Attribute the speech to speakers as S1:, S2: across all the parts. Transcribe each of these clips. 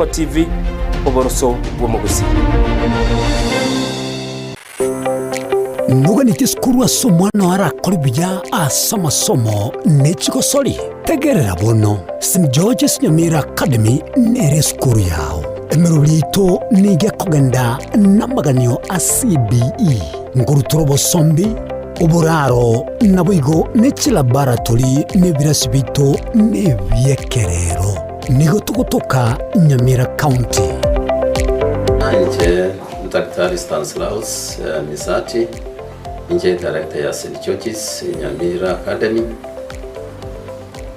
S1: Ensoko TV, oboroso bw'omogusii.
S2: Noganetie esukuru ase omwana oo arakore buya ase amasomo ne chigosori? Tegerera bono, St George's Nyamira Academy nere esukuru yao. Emeroberi yaito nigo ekogenda namaganio a CBE, nkorutora obosombi, oboraro, naboigo ne chilaboratory na ebirasi biaito nebi'ekerero. Nigo togotoka Nyamira County.
S3: Inche Daktari Stanslaus Misati, inche director ya St George's Nyamira Academy.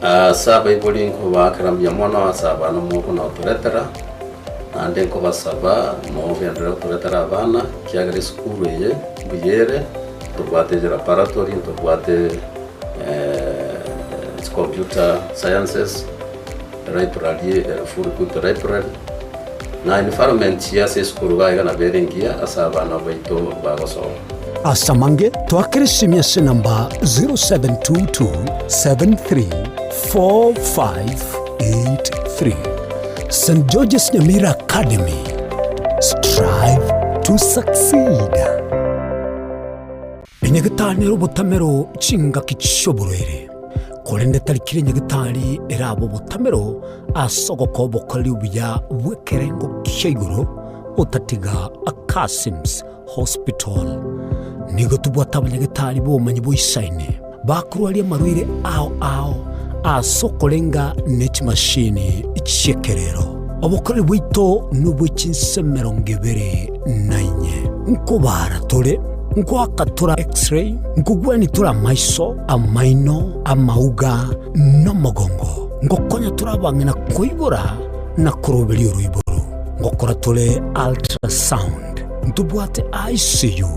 S3: Ase abaibori nkobaakera mbuya mono ase abana mokonotoretera, naende nkobasaba mogenderere gotoretera abana, ekiagera esukuru eye mbuya ere, ntobwate laboratory, ntobwate computer sciences, library ere full good library, na environment ya ase esukuru iga iga nabo ere engiya ase abana baito bagosoma.
S2: Ase amange, toakere esimi ase enamba 0722734583. St George's Nyamira Academy, strive to succeed. Enyagetari nere obotamero chingaki chi'oborwaire, korende tari kera enyagetari erabe obotamero ase ogokoa obokoreri obuya bw'ekerengo kia igoro, otatiga Akasim's Hospital. Nigo tobwate abanyagetari b'obomanyi boisaine, bakorwaria amarwaire ao ao ase okorenga ne chimashini chi'ekerero. Obokoreri bwaito nobwe chinse emerongo ebere na inye. Nkobaara tore, nkoaka tore X-ray, nkogwenia tore amaiso, amaino, amauga, na omogongo. Ngokonya tore abang'ina koibora na koroberia oroiboro. Ngokora tore ultrasound. Ntobwate ICU,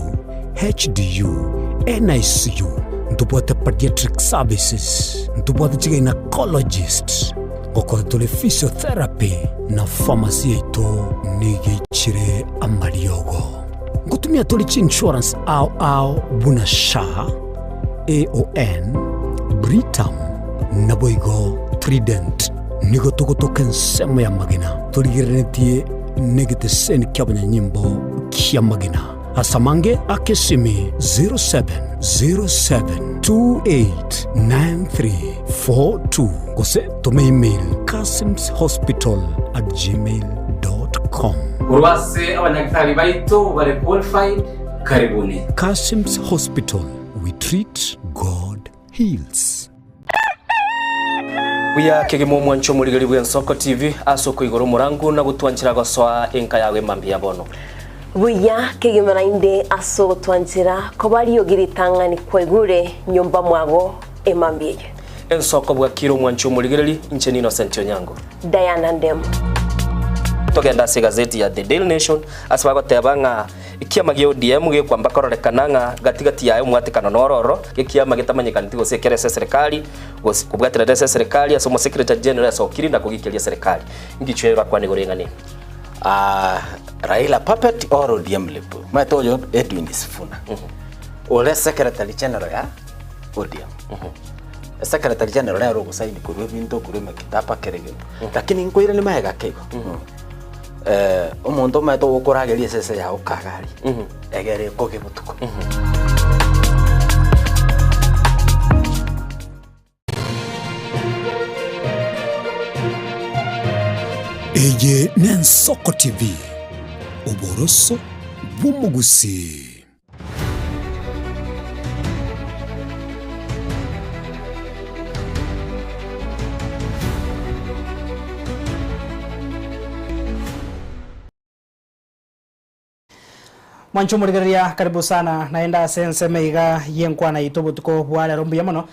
S2: HDU, NICU, ntobwate pediatric services, ntobwate chigynecologist, ngokora tore physiotherapy na pharmacy yaito nigo eichire amariogo. Ngotumia tore chiinsurance ao ao buna SHA, AON, Britam naboigo Trident. Nigo togotoka ensemo y'amagena torigereretie negeteseni ki'abanyanyimbo ki'amagena. Ase amange aka esimi 0707289342 gose toma email kasimshospital@gmail.com.
S1: Korwa ase abanyagitari baito bare qualified, karibuni.
S2: Kasim's Hospital, we treat, God heals.
S1: Buya kegima omwancho omorigeri bw'Ensoko TV ase okoigora omorango na gotwanchera gosoa enka yago emambia bono.
S4: Buya kegima naende ase ogotwanchera koba riogi ritang'ani kwaigure nyomba mwago emambia eye.
S1: Ensoko bwakire omwancho omorigereri, inche n'Innocent Onyango.
S4: Diana Ndemo.
S1: Togende ase egazeti ya The Daily Nation ase bagoteba ng'a Ekiama gia ODM gekwamba kororekana ng'a gati gati yaye omwatekano noro ororo, ekiama getamanyekaneti gose ekere ase eserekari, gose kobwaterera ase eserekari ase omosecretary general asokiri na kogikeria eserekari. Ngichwe orakwane igoro y'eng'ana eye?
S5: Ah, Raila puppet or ODM lip. Omanyete oyo Edwin Sifuna. Ore secretary general ya ODM. Secretary general nere ogosaini korwa ebinto korwa emekitaba kera egento. Lakini nkoirania magega ake igo. Omonto omanyete ogokorageria esese yao kagari, egere ekoge botuko.
S2: Eye n'Ensoko TV, oboroso bw'omogusii.
S6: Mwanche omorigereria karibu sana naende ase ensemo iga y'enkwana yaito obotuko bwa rero mbuya mono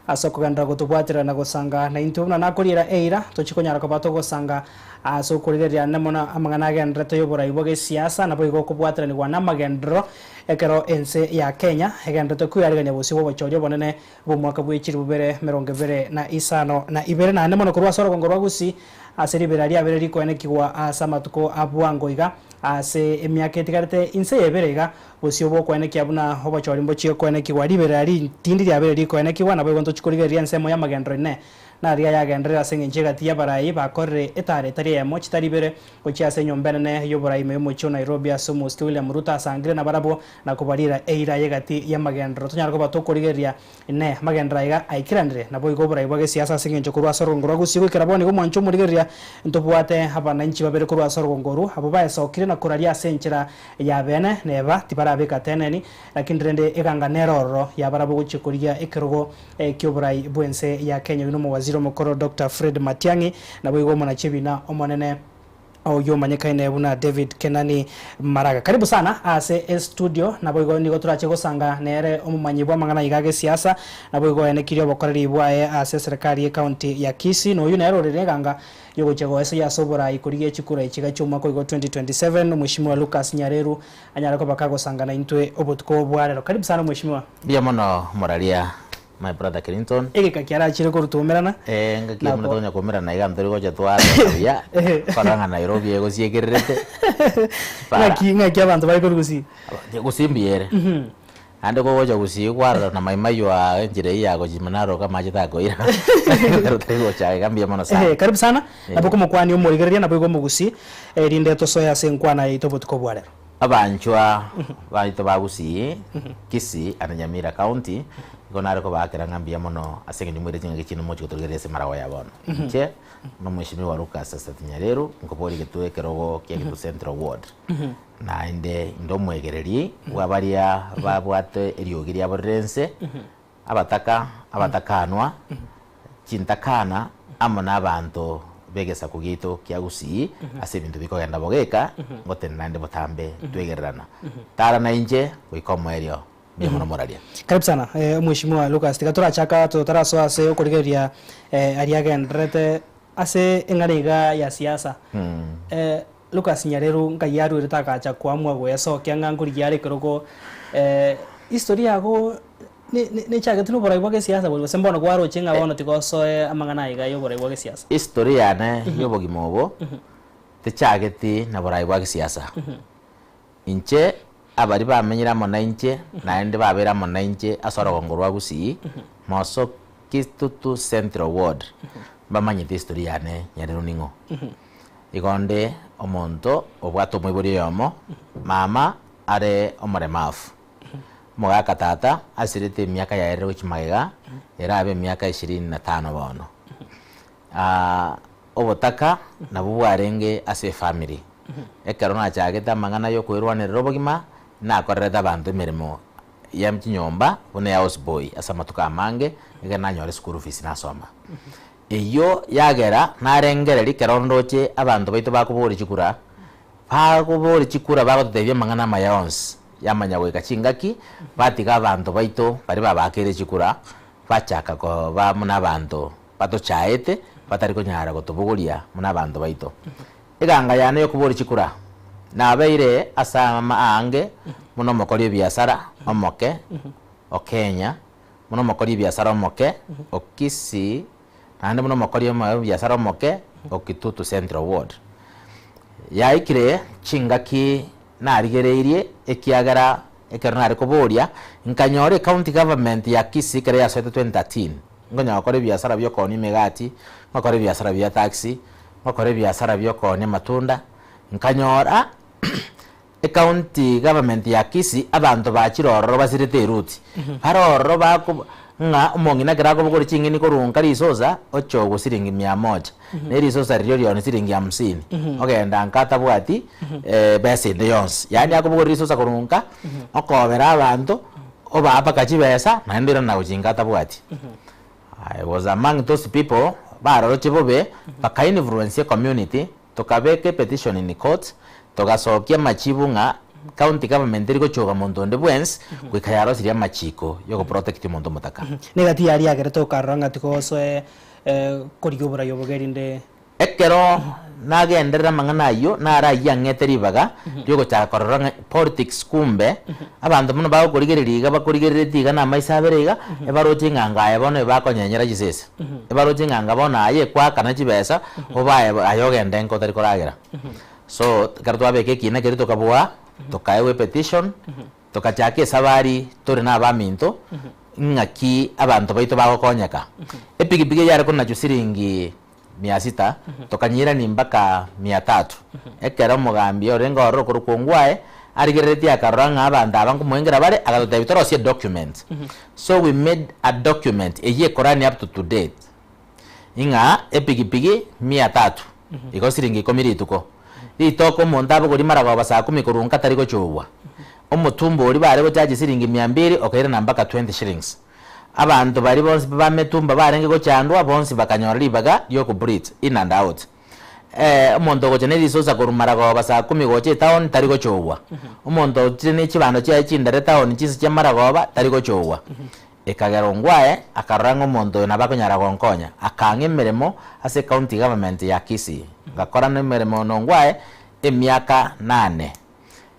S6: ase okogenderera gotobwatera na gosanga naintwe buna nakoriera eira tochi konyara koba togosanga Ase okorigereria ande mono amang'ana agendererete y'oborai bwa gesiasa naboigo okobwateranigwa namagenderero ekero ense ya Kenya egendererete kwearigania bosio bw'obochori obonene bw'omwaka bwe chilifu bibere emerongo ebere na isano na ibere naende mono korwa ase orogongo rwa Gusii ase ribera riabere rikoenekigwa ase amatuko a bwango iga ase emiaka etigarete inse ya ebere iga bosio bw'okoenekia buna obochori mbochie koenekigwa ribera ritindi riabere rikoenekigwa naboigo ntochi korigereria ensemo y'amagenderero ine. Naria yagenderere ase engencho egati y'abarai bakorire etara etari eyemo chitari ibere gochia ase enyomba enene y'oborai ime y'omochie o Nairobi ase omosike William Ruto asangire nabarabwo na kobarira eira y'egati y'amagenderero. Tonyare koba tokorigereria Inee! Amagenderero aiga aikeranire? Naboigo oborai bwa gesiasa ase engencho korwa ase orogongo rwa Gusii goikera bono igo mwanche omorigereria, ntobwate abananchi babere korwa ase orogongo orwo, abwo baesokire na koraria ase enchera ya bene, neba tibarabeka teneni, lakini rende eganga nere ororo yabarabwo gochia korigia ekerogo ki'oborai bw'ense ya Kenya. Oyio nomowaziri omokoro Doctor Fred Matiang'i, naboigo omonachi ebina omonene Oyio omanyekaine buna David Kenani Maraga. Karibu sana ase estudio, naboigo nigo torache gosanga nere omomanyi bw'amang'ana iga agesiasa, naboigo oenekirie obokoreri bwaye ase eserekari y'ecounty ya Kisii, na oyio nere ore neganga yogochia goesoyia ase oborai korigia chikura echi iga chi'omwaka oigo 2027, Omweshimiwa Lucas Nyareru anyare koba kagosanga naintwe obotuko bwa rero. Karibu sana Omweshimiwa.
S5: Mbuya mono moraria My brother Clinton.
S6: Egeka kiarachire korutuomerana.
S5: Eh, ngaki buna tokonya koumerana iga ntori gocha twarora buya, korora ng'a Nairobi egosiekererete chipara.
S6: Ng'aki ng'aki abanto bare korwa Gusii?
S5: Gusii mbuya ere. Naende kogocha Gusii kwarora na Mai Mahiu aa enchera eyio ya gochia Narok amache takoira ekero otari gocha iga mbuya mono sana.
S6: Ehe, karibu sana. Nabo komokwania omorigereria naboigo omogusii, erinde tosoe ase enkwana yaito obotuko bwa rero.
S5: Abanchwa baito ba Gusii, Kisii and Nyamira County, igo nare kobaakera ng'a mbuya mono ase eng'encho moire ching'aki chiino mochie gotorigereria ase emarago ya bono. Inche nomweshimiwa Lucas Sasati Nyareru, nkoboria egetwe ekerogo kia Gitwe Central Ward. Naende inde omwegereri bwa baria babwate eriogi riabo rire ense, abataka, abatakanwa, chintakana, amo nabaanto b'egesaku giaito kia Gusii ase ebinto bikogenda bogeka, ngotenena naende botambe twegererana. Tara nainche goika omoerio, mbuya mono moraria.
S6: Karibu sana Omweshimiwa Lucas, tiga torachaka totarasoa ase okorigereria aria agendererete ase eng'ana iga ya siasa. Lucas Nyareru nkai arwerete agacha koamua goesokia ng'a nkorigia are ekerogo history yago Nechagete noborai bwa gesiasa boria gose mbono kwaroche ng'a bono tiga osoe amang'ana aya iga y'oborai bwa gesiasa?
S5: History yane y'obogima obo techageti na borai bwa gesiasa. Inche abaria bamenyire amo nainche naende babeire amo nainche ase orogongo rwa Gusii, Moso Kitutu Central Ward, mbamanyete history yane nyarero ning'o. Igo onde omonto obwate omoibori oyomo, mama are omoremafu. Omogaka tata asirete emiaka yaerire gochia magega, erabe emiaka ishirini na tano bono. Obotaka nabwo bwarenge ase efamiri. Ekero nachagete amang'ana yokoerwanerera obogima, nakorerete abanto emeremo ya chinyomba buna ya house boy ase amatuko amange, ekero nanyora eschool fees nasoma. Eyio yagera narengereria ekero ndoche abanto baito bakoboria chikura, Bakoboria chikura bagototebia amang'ana amaya onsi, yamanya goika chingaki, batiga abanto baito baria babaakeire chikura, bachaka koba buna abanto batochaete, batari konyara gotobogoria buna abanto baito. Eganga yane y'okoboria chikura, nabeire ase aange buna omokori ebiasara omoke o Kenya, buna omokori ebiasara omoke o Kisii, naende buna omokori ebiasara omoke o Kitutu Central Ward. Yaikire chingaki narigereirie ekiagera ekero nare koboria, nkanyora ecounty government ya Kisii ekero yasoete 2013, nkonyara gokora ebiasara bia okoonia emegati, ngokora ebiasara bia taxi, ngokora ebiasara bia okoonia amatunda, nkanyora Ecounty government ya Kisii abanto bachire ororo basirete eruti. Bare ororo bako ng'a omong'ina ekero akobogoria ching'eni korwa nka risosa ocha ogwa siringi mia moja. Ne risosa riria orioni siringi hamsini. Ogenda nka atabwati besa ende yonsi. Yaani akobogoria risosa korwa nka, okobera abanto, obaa mpaka chibesa naende oirana gochia nka atabwati. I was among those people baroroche bobe baka influence ecommunity Tokabeka epetition in court, togasokia amachibu ng'a county government teri gochoga monto onde bwensi goika yarosirie amachiko yogoprotect omonto omotaka.
S6: Negati yaria yagerete okarora ng'a tigosoe korigia oborai obo erinde.
S5: Ekero nagenderera amang'ana ayio, naro ayio ang'ete ribaga riogochaka korora ng'a politics kumbe, abanto buna bagokorigereria iga bakorigereretie iga na amaiso abere iga, ebaroche ng'a ngaye bono ebakonyenyera chisese. Ebaroche ng'a anga bono aye kwakana chibesa, obae aye ogende nka otari koragera. So, ekero twabeka ekina keria tokaboa, tokaegwa epetition, tokachaka esabari tore na abaminto, Ng'aki abanto baito bagokonyeka. Epigipigi eyare konachwa siringi mia sita, tokanyeirania mpaka mia tatu. Ekero omogambi orenge ororo okorokwa Ongwae arigereretie akarora ng'a abanto aba nkomoengera bare, agatotebia torosie edocument. So we made a document eyio ekorani up to to date, ng'a epigipigi mia tatu, igo siringi ikomi rituko. Ritoke omonto abogorie maragoba saa kumi korwa nka tari gochogwa. Omotumbo oria bare gochachi siringi mia mbiri okairana mpaka 20 shillings. Abanto baria bonsi pi ba metumba barenge gochandwa bonsi bakanyora ribaga rioku breathe in and out. Eh, omonto ogocha ne risosa korwa maragoba saa kumi gocha etown tari gochogwa. Omonto ochire ne chibando chiaye chindare town chinsa chia maragoba tari gochogwa. Ekagera ongwae akarora ng'a omonto oyo nabo akonyara gonkonya, akang'a emeremo ase ecounty government ya Kisii. Ngakora nemeremo na ongwae emiaka nane.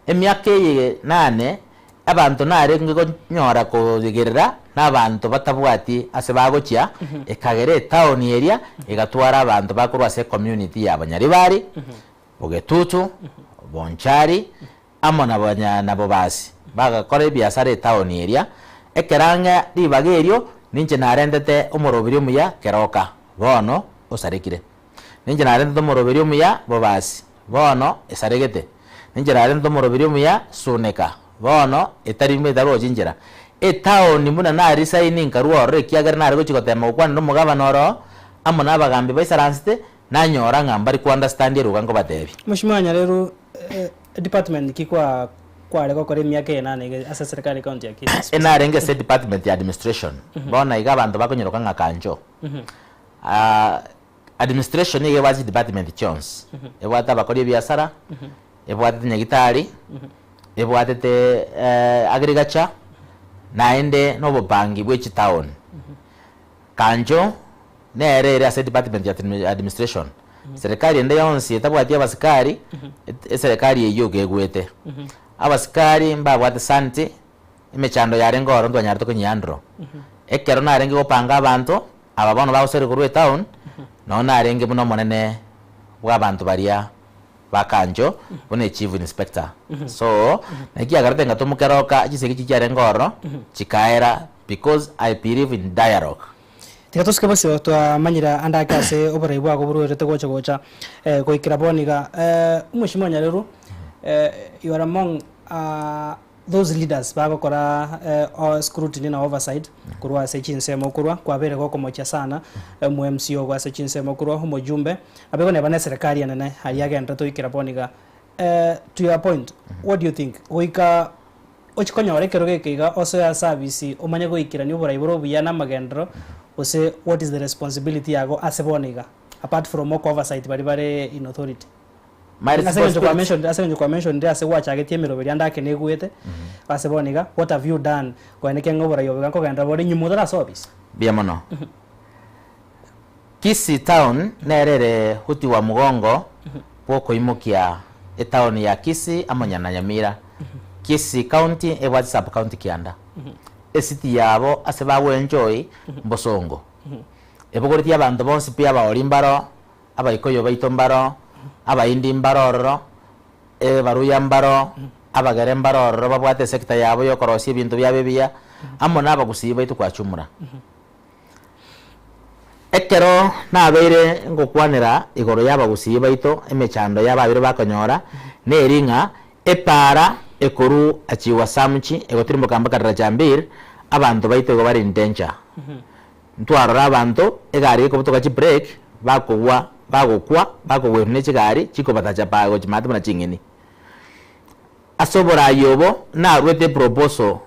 S5: Emiaka eye nane, abanto narenge konyora koyegerera nabanto batabwati ase bagochia, ekagera etaoni eria egatwara abanto bakorwa ase ecommunity ya Banyaribari, Bogetutu, Bonchari, amo na na Bobasi, bagakora ebiasara etaoni eria. Ekero ang'e ribaga erio, ninche narentete omoroberi omuya keroka, bono osarekire. Ninche narentete omoroberi omuya Bobasi, bono esaregete. Ninche narentete omoroberi omuya Suneka, bono etari etarochi inchera. Etaoni buna narisaini nkarua ororo ekiagera nare gochia gotema gokwanera omogabana oroo, amo nabagambi baisaransete, nanyora ng'a mbari ko understand eruga nkobatebia.
S6: Mheshimiwa Nyareru, department ki kwa kware gokora emiaka eye nane iga ase serikali county ya Kisii?
S5: Enarenge ase department ya administration, bono iga abanto bakonyeroka ng'a kancho. Administration nigo ebwate chidepartment chionsi, ebwate abakori ebiasara, ebwatete nyagitari, ebwatete agriculture, naende na obopangi bwe chitown. Kancho nere ere ase department ya administration. Serikali ende yonsi etabwati abasikari, eserekari eyio egwete. Abasikari mbabwate santi, emechando yarenge ororo ntwanyarete konyihandle. Ekero narenge gopanga abanto, Aba bono bagoseria korwa etown, nao narenge buna omonene bw'abanto baria ba Kancho, buna echief inspector. So, naki agarete ng'a tomokeroka chisegi chiria chiarenge ororo, chikaera because I believe in dialogue.
S6: Tiga tosuke bosio twamanyire ande ake ase oborai bwago borwerete gocha gocha goikera bono iga. Omweshimiwa Nyareru, you are among Those leaders bagokora scrutiny na oversight korwa ase chinsemo korwa kwabeire gokomochia sana omo MC ogo ase chinsemo korwa omojumbe nabo igo neba ne serikali enene aria agenderete goikera bono iga to your point what do you think goika ochie konyora ekerogo eke iga osoe ase abisi omanye goikerania oborai bore obuya na amagenderero gose what is the responsibility yago ase bono iga apart from oko oversight baria bare in authority.
S5: My
S6: Ase eng'encho kwa
S5: responsibility.
S6: mentioned ase eng'encho kwa mentioned ase gwachagetie emeroberi ande ake negwete, ase bono iga, what have you done koenekia ng'a oborai obo iga nkogenderera bore nyuma otara ase office?
S5: Mbuya mono. Kisii town nere ere uti wa mugongo bwokoimokia etown ya Kisii amo na Nyamira. Kisii county ebwate sub county kianda. Ecity yabo ase bagoenjoy mbosongo. Ebogoretie abanto bonsi pi abaori mbaro, Abaikoyo baito mbaro, Abaindi mbaro ororo, Abaruya mbaro, Abagere mbaro ororo babwate esecta yabo yokorosia ebinto biabo ebiya, amo nabagusii baito kwachumura. Ekero nabeire ngokwanera igoro y'abagusii baito emechando y'ababire bakonyora, neri ng'a epaara ekorwa Achiwa Samchi egotirimboka mpaka Rajambir, abanto baito igo bare in danger. Ntwarora abanto egari ekobutoka chibrake, bakogwa, bagokwa, bakogwerwa ne chigari chikobatacha pa gochia maate buna ching'eni. Ase oboraai obo naruete eproposal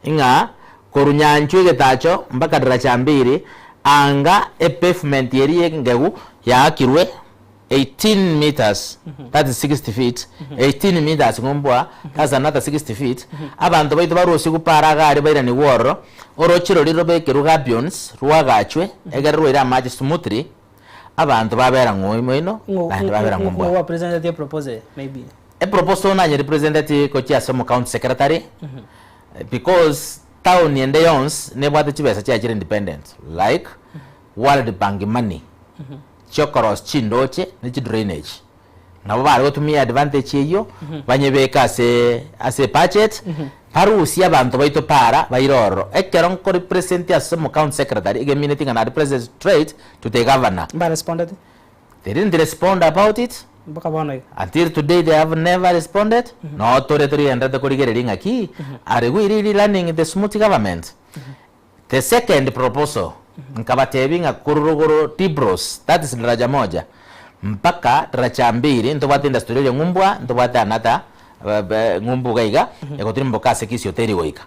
S5: ng'a korwa Nyanchwa egetacho mpaka Daraja Mbili anga epavement eria engegu yaakirwe 18 metres, that is 60 feet, 18 metres ng'ombwa, that's another 60 feet, abanto baito barusigwe para iga aria bairanigwe ororo, oroche roria robekerwe gabions, rwagachwe, egere rwaire amache smoothly, abanto babera ng'o moino, naende babera ng'ombwa.
S6: Ng'o wapresentetie eproposal eye maybe?
S5: Eproposal nanyerepresenteti gochia ase omocounty secretary, because town ende yonsi nebwate chibesa chiaye chire independent, like World Bank money. chi'okorosia chindoche ne chidrainage. Nabo bare gotumia advantage eyio banyebeke ase ase ebudget. Barusie abanto baito para baire ororo. Ekero nko represent ase omo county secretary egemineti ng'a na represent straight to the governor.
S6: Mbarespondeti?
S5: They didn't respond about it.
S6: Mpaka bono iga.
S5: Until today they have never responded. Noo tore torigenderete korigereria ng'aki are we really running the smooth government? The second proposal nkabatebia ng'a korwa rogoro Dibros that is daraja moja mpaka daraja mbiri ntobwate industry eria ng'umbwa ntobwate another ng'umbu iga iga egotirimboka ase Kisii hoteli goika.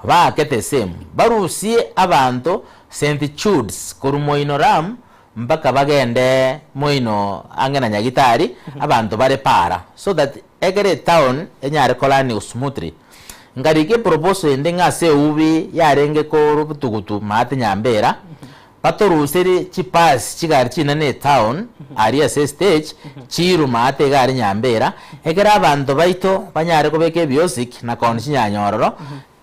S5: Baake the same barusie abanto St Jude's korwa moino Ram mpaka bagende moino ang'e na Nyagitari abanto bare para so that ekere etown enyare korunning smoothly. Nkarika eproposal ende ng'a ase eubi yarenge korwa butugutu maate Nyambera, batoruserie chibus chigari chinene etown aria ase estage chiirwe maate iga aria Nyambera, ekere abanto baito banyare kobeka ebiosik na koonia chinyanya ororo,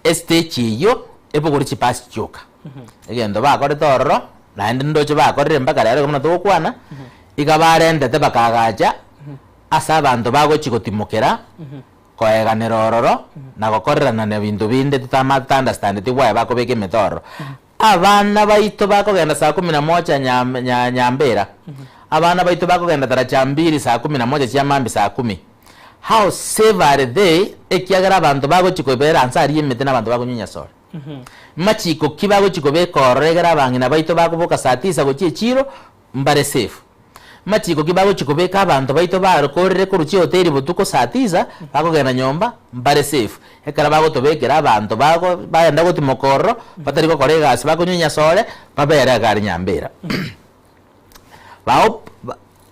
S5: estage eyio ebogore chibus chioka. Egento bakorete ororo, naende ndoche bakorire mpaka rero iga buna togokwana, iga barentete bakaagacha ase abanto bagochia gotimokera. Koeganera ororo na gokorerana na ebinto binde totama totaunderstandeti why bakobeka emete ororo. Abana baito bakogenda saa kumi na moja nya nya nyambera, abana baito bakogenda taracha mbiri saa kumi na moja chia mambia saa kumi, how safe are they ekiagera abanto bagochia kobera nse aria emete na abanto bakonywa enyasore. Machiko ki bagochia kobeka ororo egere abang'ina baito bakoboka saa tisa gochia echiro mbare safe. Machiko ki bagochia kobeka abanto baito bakorire korwa chihoteli botuko saa tisa bakogenda nyomba mbare safe. Ekero bagotobekera abanto bago bagenda gotimoka ororo batari gokora egasi bakonywa enyasore babere iga aria nyambera. Bao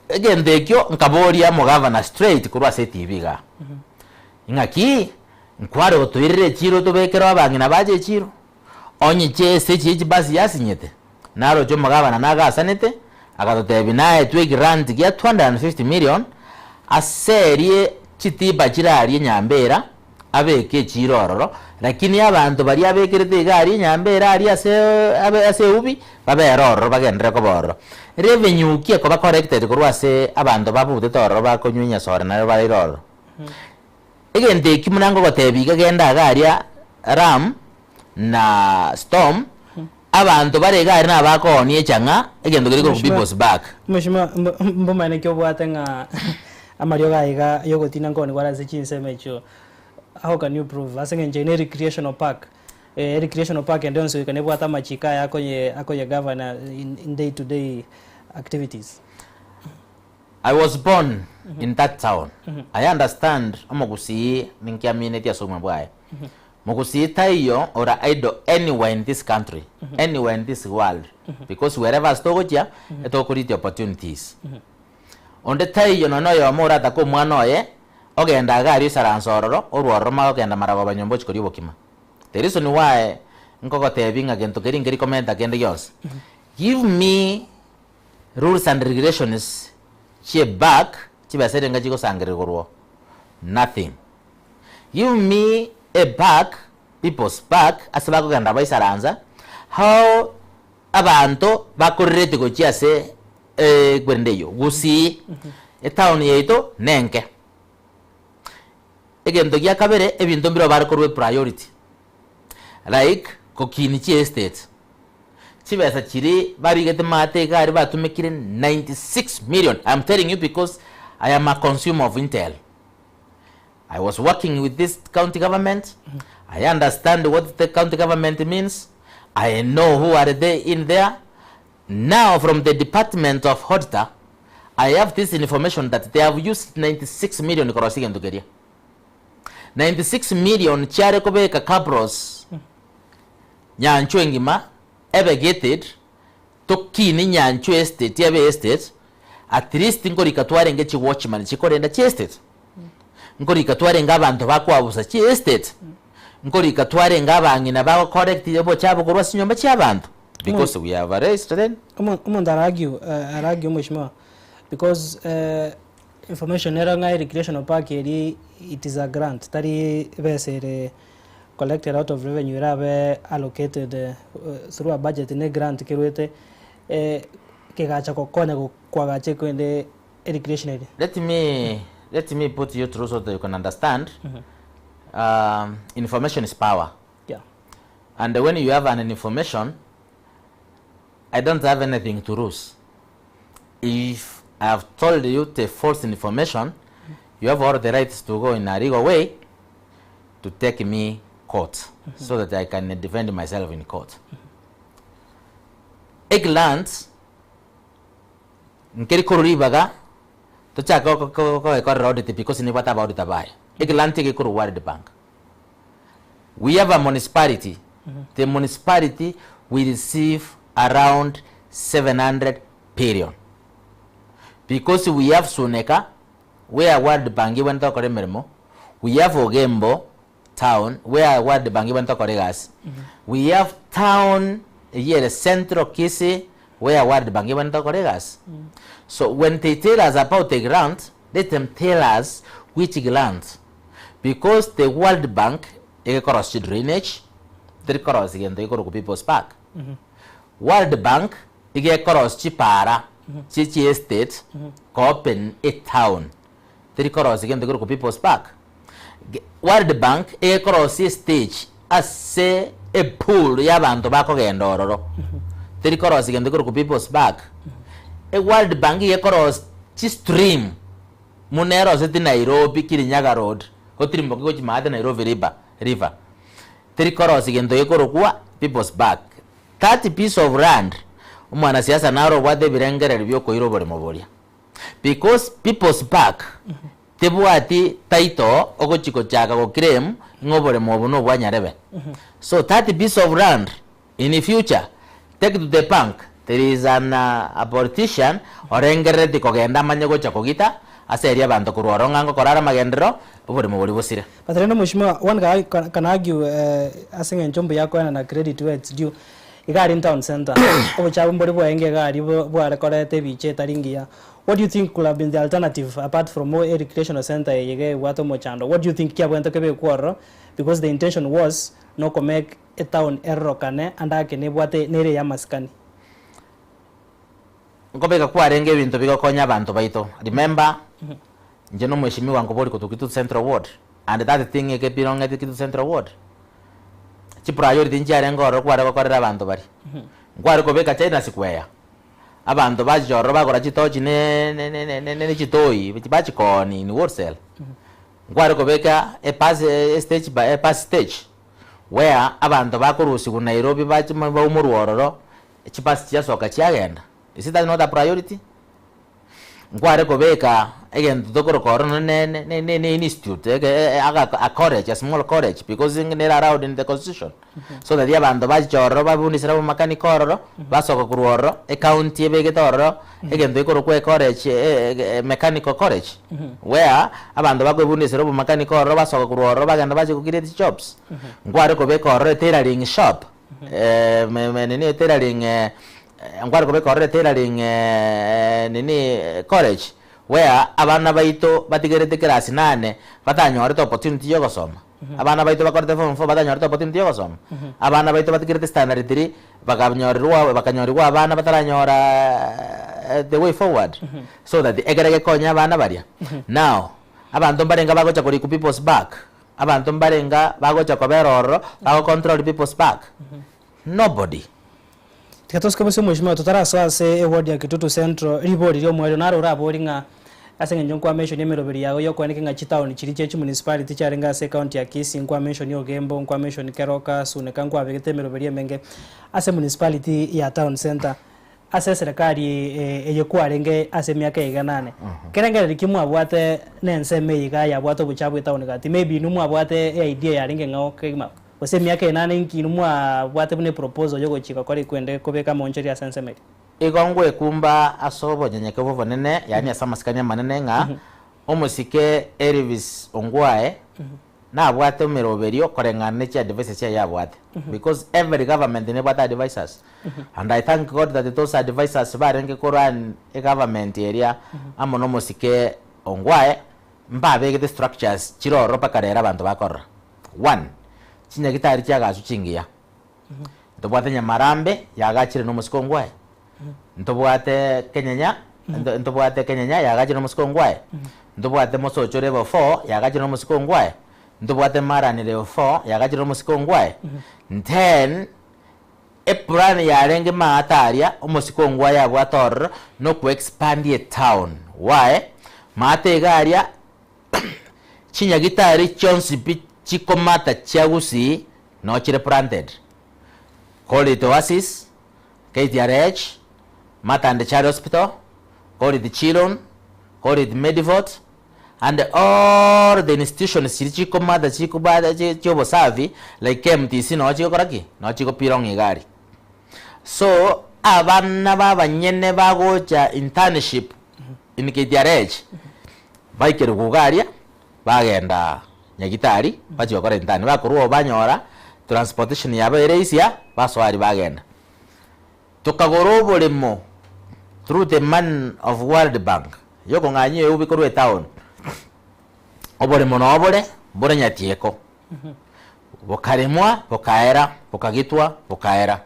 S5: egento ekio nkaboria omogavana straight korwa ase etv igaa, ng'aki nkware gotoirera echiro tobekere abang'ina bache echiro? Onye chiese chie chibasi yasinyete, naroche omogabana nagasanete, agatotebia naetwe egrant gia 250 million aserie chitiba chire aria enyambera abeke echiiro ororo, lakini abanto baria abekerete iga aria enyambera aria ase abe ase eubi babere ororo bagenderere koba ororo. Revenue ki ekoba collected korwa ase abanto babutete ororo bakonywa enyasore nario baraire ororo? Egento ekio buna ngogotebia iga genda iga aria Ram na Storm, abanto bare iga aria nabakoonia echang'a, egento keria korokwa People's Park.
S6: Mheshimiwa, mbomanyete ki obwate ng'a amariogo aya iga yogotinda nkoonigwa are ase chinsemo echio, how can you prove? Ase eng'encho eye ne recreational park, recreational park ende yonsi goika nebwate amachiko aye akoye akoye govern in day to day activities.
S5: I was born in that town, I understand omogusii ninki aminetie ase obogima bwaye. Mogusii taiyo ore idle anywhere in this country, anywhere in this world because wherever ase togochia etogocreate opportunities. Onde taiyo nonya oyomo oratake omwana oye ogenda iga aria oisaranse ororo, orwe ororo mara ogenda maragoba nyomba ochia koria obokima. The reason why nkogotebia ng'a gento keria nkeri komenta kende gionsi, give me Rules and regulations chie bank chibesa erenga chigosangererwa korwa oo? Nothing. Give me a bank, people's bank ase bakogenda baisaransa how abanto bakorereti gochia ase ekwerende eyio. Gusii, etown yaito nenke. Egento gia kabere ebinto mbirobio bare korwa epriority like gokinia chiestate. Chibesa chiria barigete maate iga aria batumekire 96 million, I am telling you because I am a consumer of intel. I was working with this county government, I understand what the county government means, I know who are they in there. Now from the department of auditor, I have this information that they have used 96 million korosia egento keria. 96 million chiare kobeka cabros Nyanchwa engima ebe gated, tokinie Nyanchwa estate ebe estate, at least nkorika twarenge chi watchman chikorenda chi estate, nkorika twarenge abanto bakwabusa chi estate, nkorika twarenge abang'ina bago collect obochafu korwa ase chinyomba chia abanto because we have raised then.
S6: Omonto ara argue, ara argue mheshimiwa because information ere ng'a recreational park eria it is a grant tari ebesa ere collected out of revenue erabe allocated through a budget ne grant kerwete kegacha gokonya koagacha ekwende recreation area.
S5: Let me let me put you through so that you can understand. Information is power.
S6: Yeah.
S5: And when you have an information, I don't have anything to lose. If I have told you the false information, you have all the rights to go in a legal way to take me court so that I can defend myself in court. Eglance nkeri korwa ribaga tochake kogekorera audit because nibwate aba auditor baye. Egrant egekorwa World Bank. We have a municipality, the municipality we receive around 700 billion because we have Suneka where World Bank ebwenerete gokora emeremo, we have Ogembo town where World Bank ebwenerete gokora egasi, we have town eyio ere Central Kisii where World Bank ebwenerete gokora egasi. So when they tell us about the grant, let them tell us which grant because the World Bank egekorosia chidrainage, teri korosia gento gekorokwa People's Park. World Bank iga ekorosia chipara chie chiestate ko open etown, teri korosia gento gekorokwa People's Park. World Bank egekorosia estage ase epool ya abanto bakogenda ororo, teri korosia gento gekorokwa People's Park. Eworld Bank iga ekorosia chistream muna eroseti Nairobi Kirinyaga Road, gotirimboka gochia maate Nairobi River, River. Teri korosia gento gekorokwa People's Park. That piece of land, omwanasiasa naro obwate ebirengererio bia okoira oboremo boria. Because People's Park tebwati title ogochi gochaka go claim ng'a oboremo obo nobwa nyarebe. So that piece of land in the future take to the bank there is an a politician orengerereti kogenda amanye gocha kogita ase eria abanto korwa oro ng'a ngokora are amagenderero oboremo boria bosire.
S6: But rende mheshimiwa, one can, can argue ase eng'encho mbuya koenana credit where it's due, iga aria in town center, obochafu mbori bwaenge iga aria bware koreta ebicha etari ngiya. What do you think could have been the alternative apart from a recreational center eye iga ebwate omochando? What do you think kiabwenerete kebekwe ororo because the intention was nokomake etown erorokane ande ake nebwate nere ya amasikani?
S5: Nkobeka kwarenge ebinto bigokonya abanto baito. Remember, inche na omweshimiwa nkobori korwa Kitutu Central Ward, and that thing eke belonged Kitutu Central Ward. Chipriority nchiarenge ororo kware gokorera abanto baria. Nkware kobeka China Square, abanto bachicha ororo bagora chitochi ne ne chitoi bachikooni in wholesale. Nkware kobeka ebus estage by ebus stage, where abanto bakorusigwa Nairobi bache baumorwe ororo, chibasi chiasoka chiagenda. Is that not a priority? Nkware kobeka egento tokoroka oro nonye ne ne ne ne institute eke aka a college a small college because nere allowed in the constitution so that abanto bachicha ororo babundisire abamakanika ororo basoka korwa ororo ecounty ebegete ororo egento gekorokwa ecollege mechanical college where abanto bakoebundisera obomakanika ororo basoka korwa ororo bagenda bachia go create jobs. Nkware kobeka ororo etailoring shop nini tailoring nkware kobeka ororo etailoring nini college where abana baito batigerete class nane batanyorete opportunity ya ogosoma. Abana baito bakorete form four batanyorete opportunity ya ogosoma. Abana baito batigerete standard three bakanyorerwa bakanyorigwa abana bataranyora the way forward so that ekere gekonye abana baria. Now, abanto mbarenge bagocha korikwa people's park, abanto mbarenga bagocha kobera ororo bago control people's park. Nobody.
S6: Tiga tosike bosio mheshimiwa totarasoa ase eward ya Kitutu Central ribori ria omoerio naro orabori ng'a ase eng'encho nkwa mention emeroberi yago ya okoeneka ng'a chitown chiria chia chimunicipality chiarenge ase ecounty ya Kisii nkwa mention Ogembo nkwa mention Keroka Suneka nkwabegete emeroberi emenge ase municipality ya town center ase eserekari eye kwarenge ase emiaka eye iga nane kerengereri ki mwabwate na ensemo eye iga yabwate obochafu etown gati maybe inwe mwabwate eidea yarenge ng'ao kegima gose emiaka eye nane inki inwe mwabwate buna eproposal yogochia gokora ekwende kobeka amaonchori ase ensemo eria.
S5: Igo ngwekumba ase obonyenyekevu obonene, yaani ase amasikani amanene, ng'a omosike Elvis Ongwae nabwate emeroberio koreng'ana ne chiadvices chiaye abwate, because every government nebwate advisers, and I thank God that those advisers barenge korwa egovernment eria amo na omosike Ongwae mbabegete structures chire ororo mpaka rero abanto bakorora. One, chinyagitari chiagasu chingiya, ntobwate Nyamarambe yagachire na omosike Ongwae, ntobwate Kenyenya ntobwate Kenyenya yagachire na omosike Ongwae, ntobwate Mosocho level four yagachire na omosike Ongwae. Ntobwate Marani level 4 yagachire omosike ongwae. Then eplan yarenge maate aria omosike ongwae abwate ororo no ku expand etown. Why? Maate iga aria chinyagitari chionsi pi chikomata chia Gusii no chire planted. Call it Oasis, KTRH, Matande Child Hospital, call it Chilon, call it Medivot, and all the institutions chiria chikomata chikobata chia obosafi like KMTC noo chigokora ki? Noo chigopira ng'a iga aria. So, abana ba abanyene bagocha internship in KTRH, baikerigwa iga aria, bagenda Nyagitari, bachia gokora intern, bakorwa oo banyora transportation yabo ere easier, basoa aria bagenda. Tokagora oboremo through the money of World Bank yokong'anyia eubi korwa etown. Oboremo noo bore, mbore nyatieko. Bokaremwa, bokaera, bokagitwa, bokaera.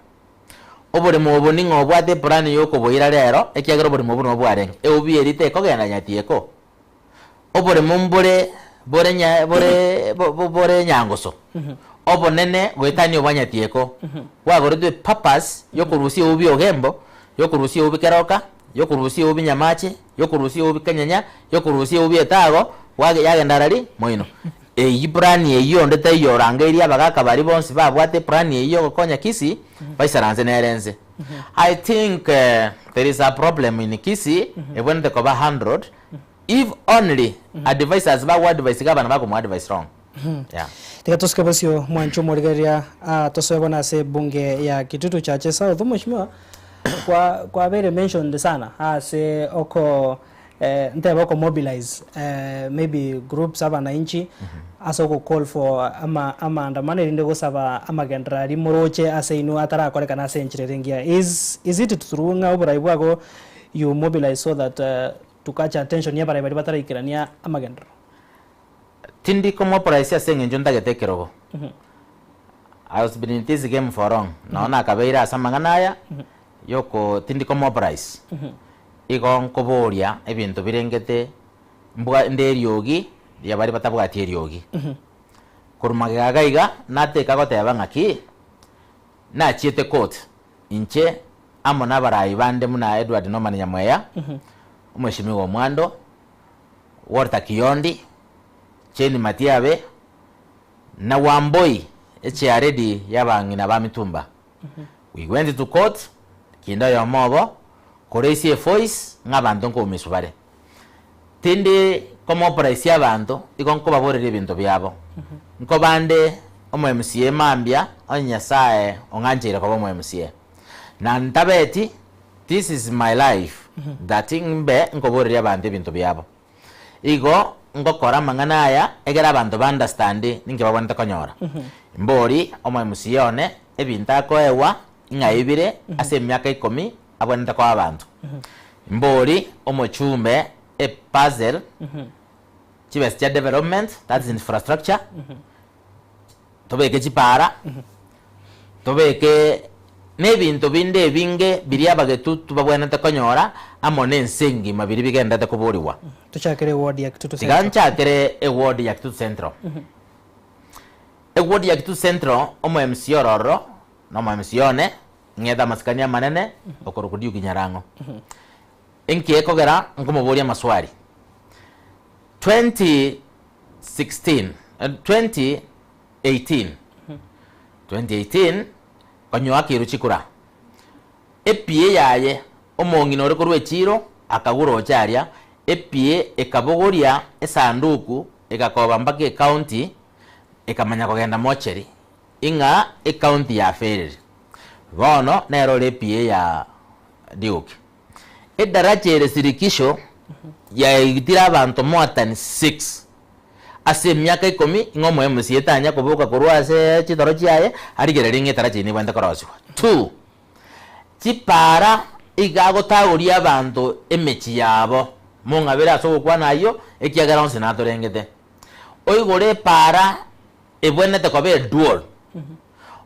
S5: Oboremo obo ning'o obwate eplan yokoboira rero, ekiagera oboremo obwo noo bwarenge. Eubi eria tekogenda nyatieko. Oboremo mbore bore nya bore bore nyangoso, obonene goetania obwa nyatieko, bwagoretwe purpose yokorusia eubi ogembo, yokorusia eubi keroka, yokorusia eubi nyamache, yokorusia eubi kenyenya, yokorusia eubi etago, bwage yagenda arari moino. Eyio plan eyio onde taiyo orangeirie abagaka baria bonsi babwate eplan eyio yogokonya Kisii, baisaranse nere ense. I think there is a problem in Kisii, ebwenerete koba handled If only advisers bago advise iga abana bakomo advise wrong. Yeah.
S6: Tiga tosuke bosio mwanche omorigereria ah, tosoe bono ase ebunge ya Kitutu Chache South mheshimiwa kwa kwabeire mentioned sana ase oko eh, ntebe oko mobilize eh, maybe groups abananchi ase ogo call for ama amaandamano erinde gosaba amagenderero aria moroche ase inwe atarakorekana ase enchera ere engiya. Is, is it true ng'a oborai bwago you mobilize so that uh, To catch attention y'abarai baria bataraikerania amagenderero.
S5: Tindi komopraisia ase eng'encho ntagete ekerogo. I was been in this game for long. Nonya nakabeire ase amang'ana aya yoko tindi komopraise. Igo nkoboria ebinto birengete mbwa nde eriogi ria baria batabwati eriogi. Korwa magega iga iga nateka goteba ng'aki, nachiete court inche amo nabaraai bande buna Edward Norman Nyamweya, Omweshimiwa Omwando, Walter Kiyondi, Jane Matiabe, na Wamboi echairlady y'abang'ina ba Mitumba. We went to court, kinde oyomo obo, koraisia evoice ng'a abanto nkoumiswa bare. Tindi komopraisia abanto, igo nkobaboreria ebinto biabo. Nkobande omo MCA mambia, onye Nyasaye ong'ancheire koba omo MCA. Na ntabeti this is my life that mbe nkoboreria abanto ebinto biabo. Igo ngokora amang'ana aya egere abanto ba understand ninki babwenerete konyora. Mbori omo MCA one ebinto akoegwa ng'ai bire ase emiaka ikomi abwenerete koa abanto. Mbori omochumbe eparcel chibesa chia development that is infrastructure tobeke chipara, tobeke na ebinto binde ebinge biria abagetutu babwenerete konyora amo na ense engima biria bigenderete koborigwa.
S6: Tochakere eward ya Kitutu
S5: Tiga
S6: Central.
S5: nchakere eward ya Kitutu Central. Eward ya Kitutu Central, omo MCA ore ororo, na omo MCA one, ng'ete amasikani amanene, okorokwa Duke Nyarang'o. Enki ekogera nkomoboria amaswali? 2016, 2018, 2018 konyoa akeirwe chikura, EPA yaye omong'ina ore korwa echiro akagura ocha aria, EPA ekabogoria esanduku egakoba mpaka ecounty ekamanya kogenda mocheri ing'a ecounty yaferire. Bono nere ore EPA ya Duke. Edaracha ere sirikisho yaigitire abanto more than 6 ase emiaka ikomi ng'a omo MCA tanya koboka korwa ase chitoro chiaye arigererie ng'a edaracha eye nebwenerete korosigwa. Two, chipara iga agotagoria abanto emechie yabo, mong'abere ase ogokwana ayio ekiagera onsi natorengete. Oigore epara ebwenerete koba edual,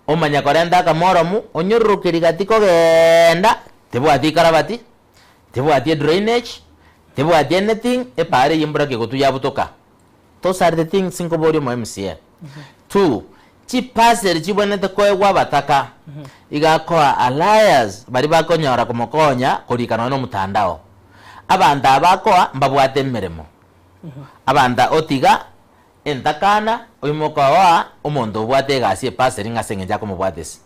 S5: omanye korenta akamoromu onyororokerie gati kogeenda tebwati ikarabati, tebwati edrainage, tebwati anything, epaara eyio mbura kegotu yabutoka.
S7: Those are the things nkoboria omo MCA. Two, chiparcel chibwenerete koegwa abataka, iga akoa alias baria bakonyora komokonya korika nonya na omotandao. Abanto aba akoa mbabwate emeremo. Abanto otiga entakana oimoka oa omonto obwate egasi eparcel ng'a ase eng'encho akomobwatisia.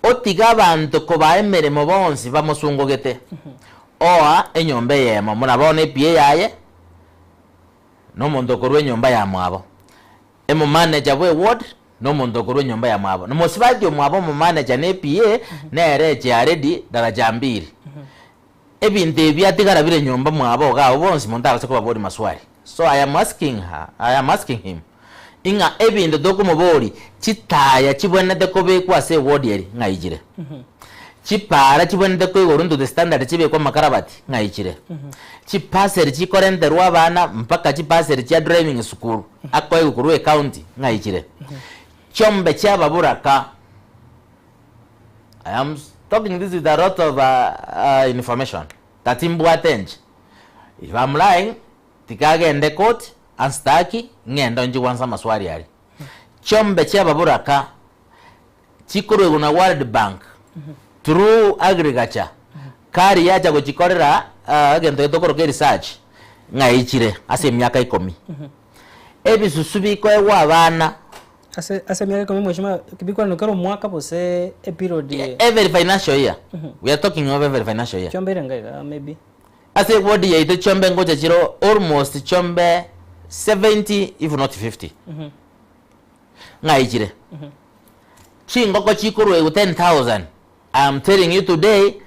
S7: Otiga abanto kobaa emeremo bonsi bamosungogete, oa enyomba eyemo buna bono epia yaye, na omonto okorua enyomba yamwabo. Emomanager bwe ward na omonto okorua enyomba yamwabo. Na mosubati omwabo omomanager na ePA nere echairlady daraja mbili. Ebinto ebi atigara bire nyomba mwabo iga abwo bonsi monto agose kobaboria maswali. So I am asking her, I am asking him ing'a ebinto tokomoboria chitaya chibwenerete kobekwa ase eward eri ng'ai chire? Chipaara chibwenerete koigorwa into the standard chibekwe amakarabati ng'ai chire? Chiparcel chikorenterwa abana mpaka chiparcel chia driving school akoegwa korwa ecounty ng'ai chire? Chiombe chiababoraka I am talking this with a lot of information that mbwate inche. If I'm lying, tiga agende court anstaki ng'ende onche gwansa amaswali aria. Chiombe chiababoraka chikorwegwa na World Bank through agriculture kari yacha gochikorera egento getokoroka eresearch ng'ai chire ase emiaka ikomi. Ebisusu bikoegwa abana.
S6: Ase ase emiaka ikomi mweshimiwa bikwanwa kera omwaka gose eperiod eye?
S7: Every financial year, we are talking of every financial year.
S6: Chiombe ere enga iga maybe.
S7: Ase eward yaito chiombe ngocha chire almost chiombe 70 if not 50. Ng'ai chire? Chingoko chikorwa 10,000 I am telling you today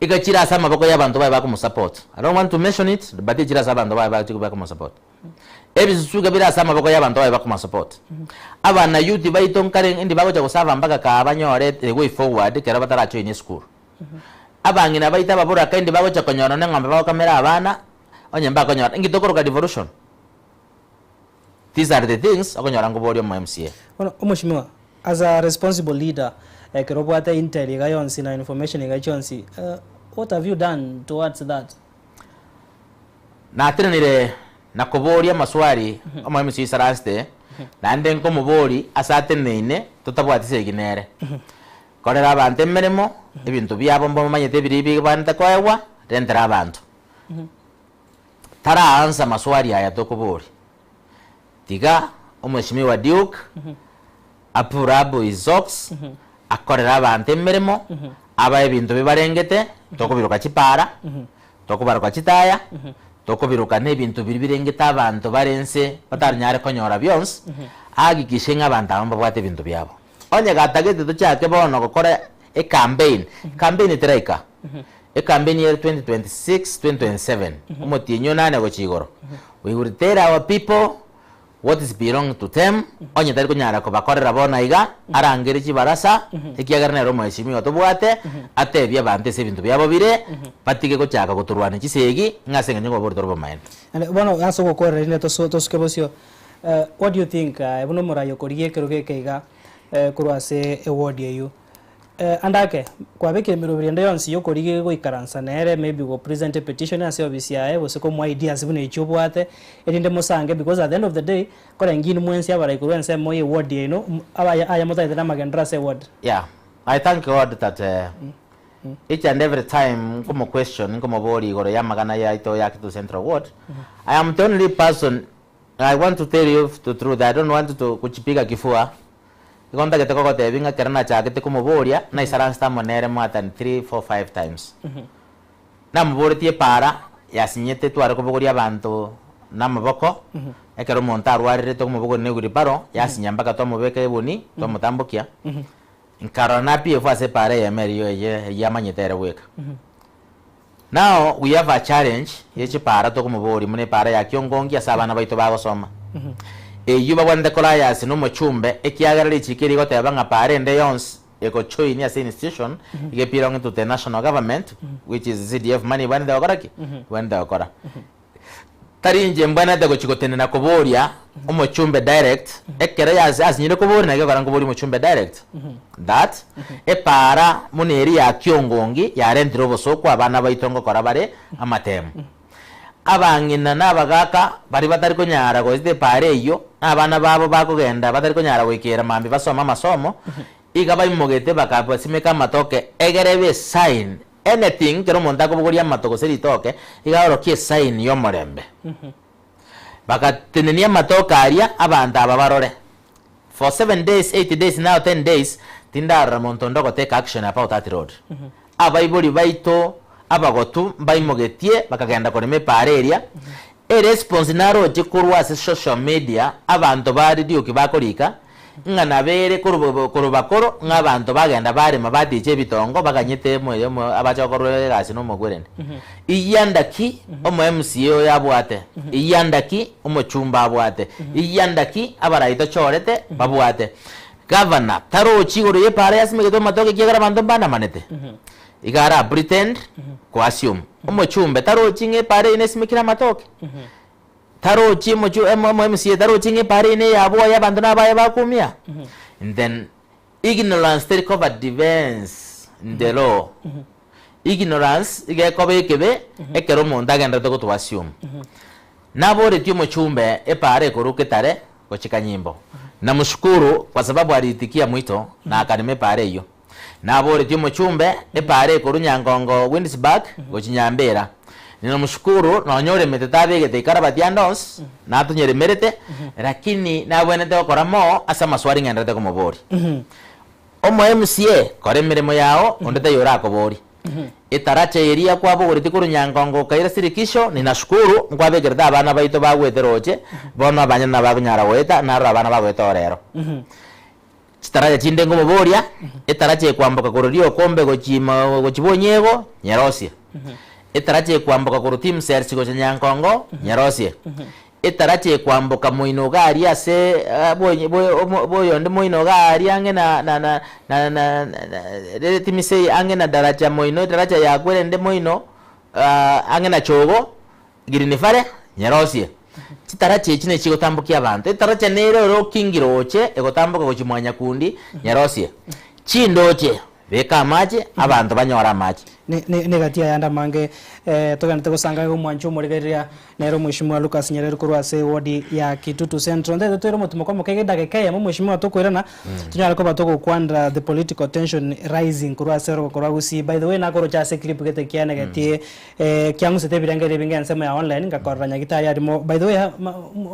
S7: iga chire ase amaboko ya abanto baye bakomosupport. I don't want to mention it but chire ase abanto baye bakomosupport. Ebisusu iga bire ase amaboko ya abanto baye bakomosupport. Abana youth baito nkare indi bagocha gosava mpaka kaa banyore the way forward ekero batarajoin esukuru. Abang'ina baito ababoraka indi bagocha konyora nonye eng'ombe bagokamera abana onye mbakonyora inki tokoroka devolution? These are the things okonyora nkoboria omo MCA.
S6: Bono omweshimiwa, as a responsible leader, ekero obwate intel iga yonsi na information iga chionsi, what have you done towards that?
S7: Natenenire na koboria amaswali omo MCA oisaransete, naende nkomobori ase ateneine totabwati segi nere. Korera abanto emeremo, ebinto biabo mbamanyete ebiria bibwenerete koegwa, rentera abanto. Tara answer maswali aya tokoboria. Tiga omweshimiwa Duke a pull up his socks akorere abanto emeremo, abae ebinto bibarengete, tokobiroka chipara, tokobaroka chitaya, tokobiroka na ebinto biria birengete abanto bare nse bataranyare konyora bionsi, ahakikishe ng'a abanto aba mbabwate ebinto biabo. Onye gatagete tochake bono gokora ecampaign, campaign teraika, Ecampaign ere 2026, 2027, omotienyi onane gochia igoro. We will tell our people what is belong to them, onye tari konyara kobakorera bono iga, arangere chibarasa, ekiagera nere omoheshimiwa tobwate, atebie abanto ase ebinto biabo bire, batige gochaka gotorwania chisegi, ng'a ase eng'encho nkobaboria tore obomaene.
S6: Naende bono ase ogokorera rinde toso tosuke bosio, what do you think aye buna omorai okorigia ekerogo eke iga korwa ase eward eywo, Ande ake, kwabekire emeroberi ende yonsi y'okorigia goikaransa nere, maybe go present a petition ase ofisi yaye, gose komoa ideas buna echio obwate, erinde mosange because at the end of the day, korenge inwe mwensi abarai korwa ensemo ye ward yaino, abaya aya motagete namagenderero ase eward.
S7: Yeah, I thank God that each and every time nkomo question, nkomoboria igoro y'amagana yaito ya Kitutu Central Ward, I am the only person, I want to tell you the truth, I don't want to kujipiga kifua, Igo ntagete kogotebia ng'a ekero nachagete komoboria, naisaransete amo nere more than three, four, five times. Namoboretie epaara yasinyete tware kobogoria abanto namaboko, ekero omonto arwarerete okomobogoria ne wheelbarrow, yasinya mpaka twamobeka ebuni, twamotambokia, nkarora napie ase epaara eyemo eria eye eyio amanyete ere bweka. Now we have a challenge ye chipaara tokomoboria buna epaara ya Kiongongi ase abana baito bagosoma. Eyio babwenerete korayasi na omochumbe ekiagera richiko eri rigoteba ng'a paara ende yonsi egojoin ase institution iga belong to the national government which is CDF money ebwenerete gokora ki? Ebwenerete gokora. Tari inche mbwenerete gochia gotenena koboria omochumbe direct, ekero yase asinyire koboria naki okora nkoboria omochumbe direct. That, epaara buna eria ya Kiongongi yarentire obosooku abana baito ngokora bare amatemu. Abang'ina na abagaaka baria batari konyara goeta epaara eyio, na abana babo bakogenda batari konyara goikera mambia basome amasomo, iga baimogete bakabasimeka amatoke egere ebe esign, anything kera omonto akobogoria amato gose ritoke, iga aorokie esign y'omorembe. Bagatenenia amatoke aria abanto aba barore. For 7 days, 8 days, now 10 days, tindarora monto onde ogotake action about that road. Abaibori baito abagotu mbaimogetie bakagenda korema epaara eria, eresponse naroche korwa ase social media abanto bare rioki bakorika, ng'a nabere korwa korwa bakoro ng'a abanto bagenda barema baticha ebitongo baganyete abache gokorwa egasi na omogwerende. Iyanda ki omo MCA oyo abwate? Iyanda ki omochumba abwate? Iyanda ki abarai tochorete babwate? Gavana tarochi igoro ya epaara yasimegetwe amatoke ekiagera abanto mbanamanete? Iga ara pretend ko assume. Omochumbe tarochi ng'a epaara eye nesimekire amatoke? Tarochi omochu omo MCA tarochi ng'a epaara eye neyabwo oye abanto nabaye bakumia? Then ignorance teri koba defense in the law. Ignorance iga ekoba ekebe ekero omonto agenderete goto assume. Naboretie omochumbe epaara ekorwa Kitale gochia Kanyimbo. Namshukuru kwa sababu aliitikia mwito na akarema epaara eyio. Naboretie omochumbe epaara ekorwa Nyangongo Windsburg gochia Nyambera. Ninamshukuru nonya oremete tabegete ikarabati ande onsi, natonyeremerete, lakini nabwenerete gokora mo ase amaswali ng'enderete komoboria. Omo MCA, kora emeremo yao, onde taiyo orakoborie. Etaracha eria kwabogoretie korwa Nyangongo okaira Sirikisho, ninashukuru, nkwabekerete abana baito bagwete roche, bono abanyene nabakonyara goeta, narora abana bagoeta orero. Chitaracha chinde nkomoboria, etaracha ekwamboka korwa riokombe gochia ime gochia bonyego, nyerosie. Etaracha ekwamboka korwa Timsels gochia Nyankongo, nyerosie. Etaracha ekwamboka moino iga aria ase boyonde moino iga aria ang'e na na na na na na Timisei ang'e na daracha moino edaracha yakwe rende moino ang'e na chogo Girinifare, nyerosie. Chitaracha echi nachi chigotambokia abanto. Etaracha nere ore okingire oche egotamboka gochia mwanyakundi, nyerosie. Chindoche, beka amache, abanto banyore amache.
S6: Negati ayande amange togenderete gosanga iga omwancho omorigereria nere omweshimiwa Lucas Nyerere korwa ase eward ya Kitutu Central. Ntagete toire omotimoko omoke iga edageka eyemo mweshimiwa tokoirana tonyare koba togokwanera the political tension rising korwa ase orogoko rwa Gusii. By the way nakoroche ase eclip gete kianegetie kiang'usete ebirengererio ebinge ensemo ya online ngakorora nyagitari arimo by the way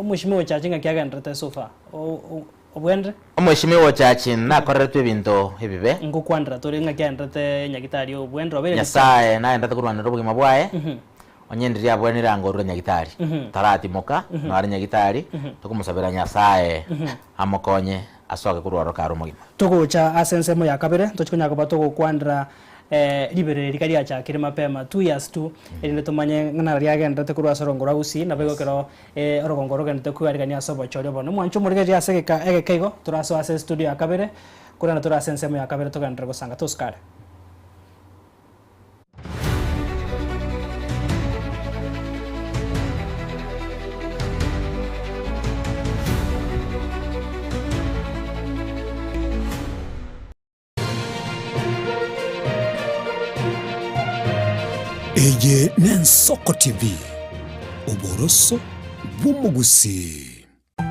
S6: omweshimiwa ochache ng'aki agenderete so far? Obwendire.
S7: Omweshimiwa ochache nakoreretwe ebinto ebibe.
S6: Ngokwanera tore ng'aki aenderete nyagitari obwendire obeire
S7: Nyasae naenderete korwanera obogima bwaye, onye ndiria abwenire angorure nyagitari, taratimoka, nare nyagitari, tokomosabera Nyasae amokonye asoke korwa ororo kare omogima.
S6: Togocha ase ensemo ya kabere, ntochi konya koba togokwanera riberera riria riachakire mapema 2 years tu, erinde tomanye ng'a naro riagenderete korwa ase orongo rwa Gusii, naboigo ekero orogongo rogenderete kwearigania ase obochori obono. Mwanche omorigereria ase egeka egeke igo, torasoe ase estudio ya kabere, korende tore ase ensemo ya kabere togenderere gosanga tosukare.
S2: Eye n'Ensoko TV, oboroso bw'omogusii.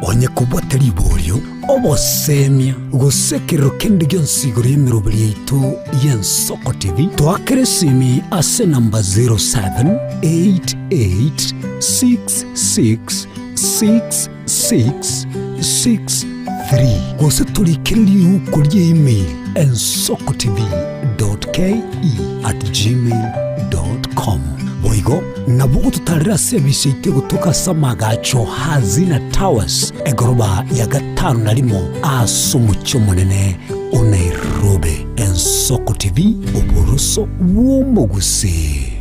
S2: Onye kobwate riborio, obosemia, gose ekerero kende gionsi igoro y'emeroberi yaito y'Ensoko TV, toakere esimi ase enamba 0788666663 gose torikere riuko rie email ensokotv.ke@gmail.com. Boigo nabo ogototarera ase ebise yaito egotoka ase amagacho Hazina Towers egoroba ya gatano na rimo ase omochie omonene o Nairobi. Ensoko TV, oboroso bw'omogusii.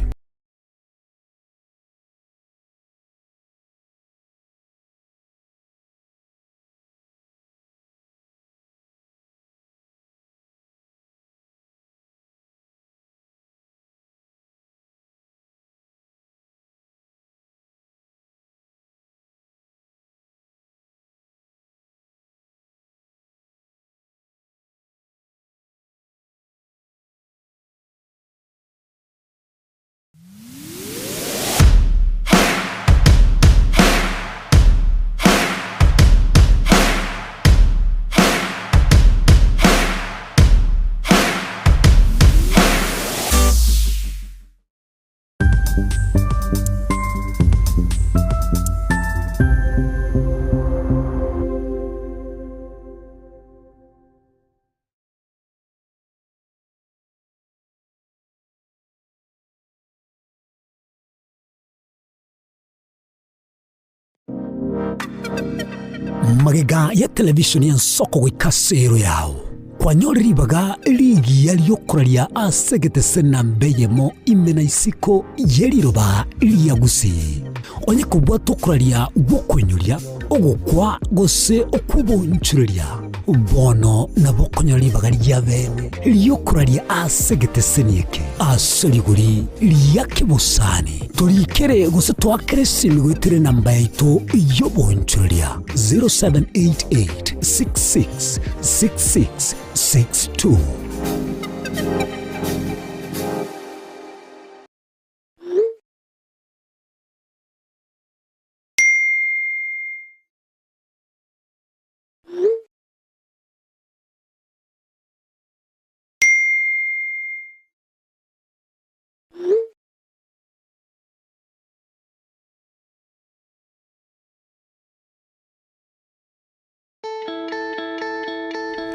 S2: Magega ya televishoni y'ensoko goika ase ero yao, kwanyore ribaga rigiya ri'okoraria ase egetese namba eyemo ime na isiko ye riroba ria Gusii. Onye kobwata okoraria gw'okoinyoria, ogokwa gose okw'obonchoreria, bono nabo okonyora ribaga ria bene ri'okoraria ase egeteseni eke ase rigori ria kebosani. Torikere gose toakere esimi goetera enamba yaito y'obonchoreria 0788 66 66 62.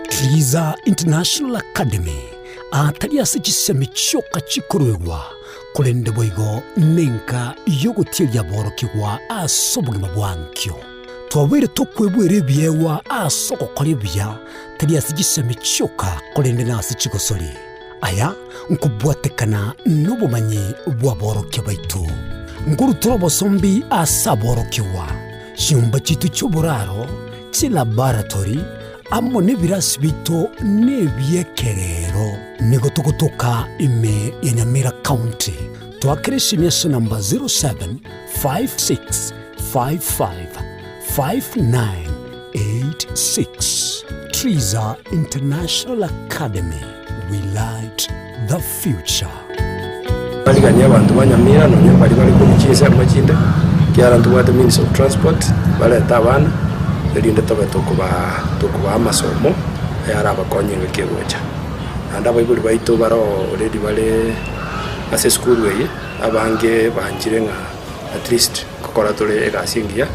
S2: Triza International Academy atari ase chisemi chioka chikoruegwa, korende boigo nenka y'ogotieria aborokigwa ase obogima bwa nkio. Twabeire tokwebwera ebiegwa ase ogokora ebuya, tari ase chisemi chioka, korende nase chigosori. Aya nkobwatekana nobomanyi bw'aborokia baito. Nkorutora obosombi ase aborokigwa, chinyomba chiaito chi'oboraro, chilaboratory, amo nebirasi biaito nebi'ekerero. Nigo togotoka ime ya Nyamira County. Twakera esimi ase namba 0756555986. Triza International Academy, we light the future.
S8: Bariganie abanto ba Nyamira nonya baria bare korwa chinsemo chinde, ekiagera ntobwate means of transport, barete abana, erinde tobe tokobaa tokobaa amasomo ayarabakonye engaki egocha. Naende abaibori baito bare already bare ase esukuru eye, abange banchire ng'a at least nkokora tore egasi engiya,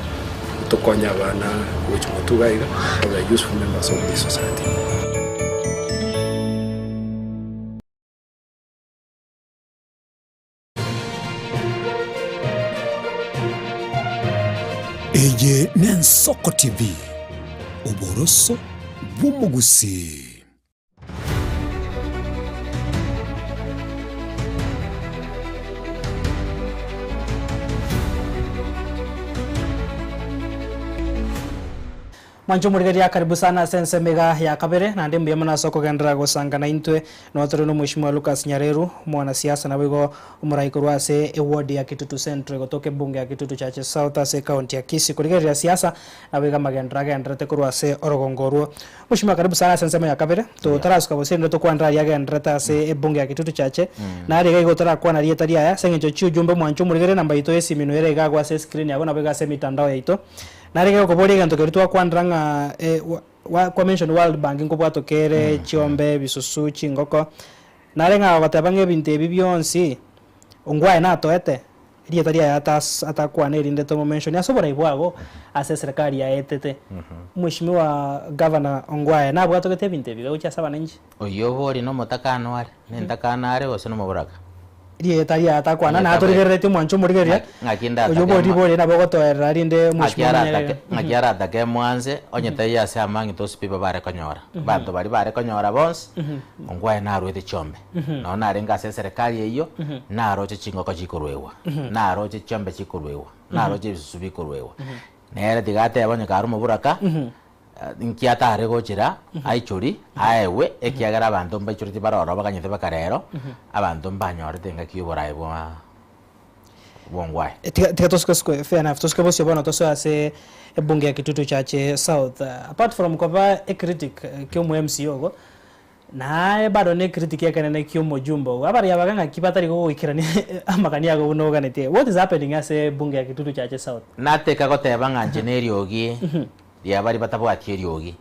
S8: tokonye abana gochia motwe iga iga, babe useful members of this society.
S2: Eye n'Ensoko TV, oboroso bw'omogusii.
S6: Mwanche omorigereria karibu sana ase ensemo iga ya kabere, naende mbuya mono ase okogenderera gosanga naintwe. Noo tore nomweshimiwa Lucas Nyareru, omwanasiasa naboigo omorai korwa ase eward ya Kitutu Central egotoka ebunge ya Kitutu Church South ase ecounty ya Kisii. Korigereria siasa naboigo amagenderero agendererete korwa ase orogongo orwo. Mweshimiwa karibu sana ase ensemo ya kabere, totarasuka gose rinde tokwanere aria agendererete ase ebunge ya Kitutu Church, nare iga igo torakwana rieta riaye ase eng'encho chiujumbe mwanche omorigereria enamba yaito yesimi noyo ere iga agwo ase escreen yago naboigo ase emitandao yaito. Narenge gokoboria egento keria twakwanera ng'a wa kwa mention World Bank nkobwatoka ere chiombe, ebisusu, chingoko, narenge agogoteba ng'a ebinto ebi bionsi, ongwae natoete, erieta riaye atas atakwana erinde tomo mention ase oborai bwago ase eserekari yaetete. Mweshimiwa Governor Ongwae nabwatogete ebinto ebi iga gochia ase abananchi?
S7: Oyio bori nomotakano are, nentakano are gose nomoboraka?
S6: Rieta riaye atakwana, na atorigereretie omwancho omorigereria,
S7: Ng'aki ndatake
S6: oyio bori
S7: ma-
S6: riborio nabo ogotoerera rinde
S7: Ng'aki
S6: omweshimiwa
S7: aratake
S6: Nyerere.
S7: ng'aki aratake mwanse, onye taiyo ase amang'ito osipiba bare konyora. Abanto baria bare konyora bonsi, ongwae naruete chiombe. Nonye narenge ase eserekari eyio, naroche chingoko chikoruegwa, naroche chiombe chikoruegwa, naroche ebisusu bikoruegwa. Nere tiga atebe onye kare omoburaka, Inki atare gochera aichori aegwe, ekiagera abanto mbaichoreti bare ororo baganyete mpaka rero, abanto mbanyorete engaki y'oboraai bwa bw'ongwae.
S6: Tiga tiga tosuke suke fair enough tosuke bosio bono tosoe ase ebunge ya Kitutu Chache South apart from koba e critic kia omo MCA ogo naye bado ne critic ekenene kia omojumbe ogo abaria baga ng'aki batari gogoikerania amagani ago buna oganetie what is happening ase ebunge ya Kitutu Chache South?
S7: Nateka goteba ng'a inche neriogi ria baria batabwati eriogi.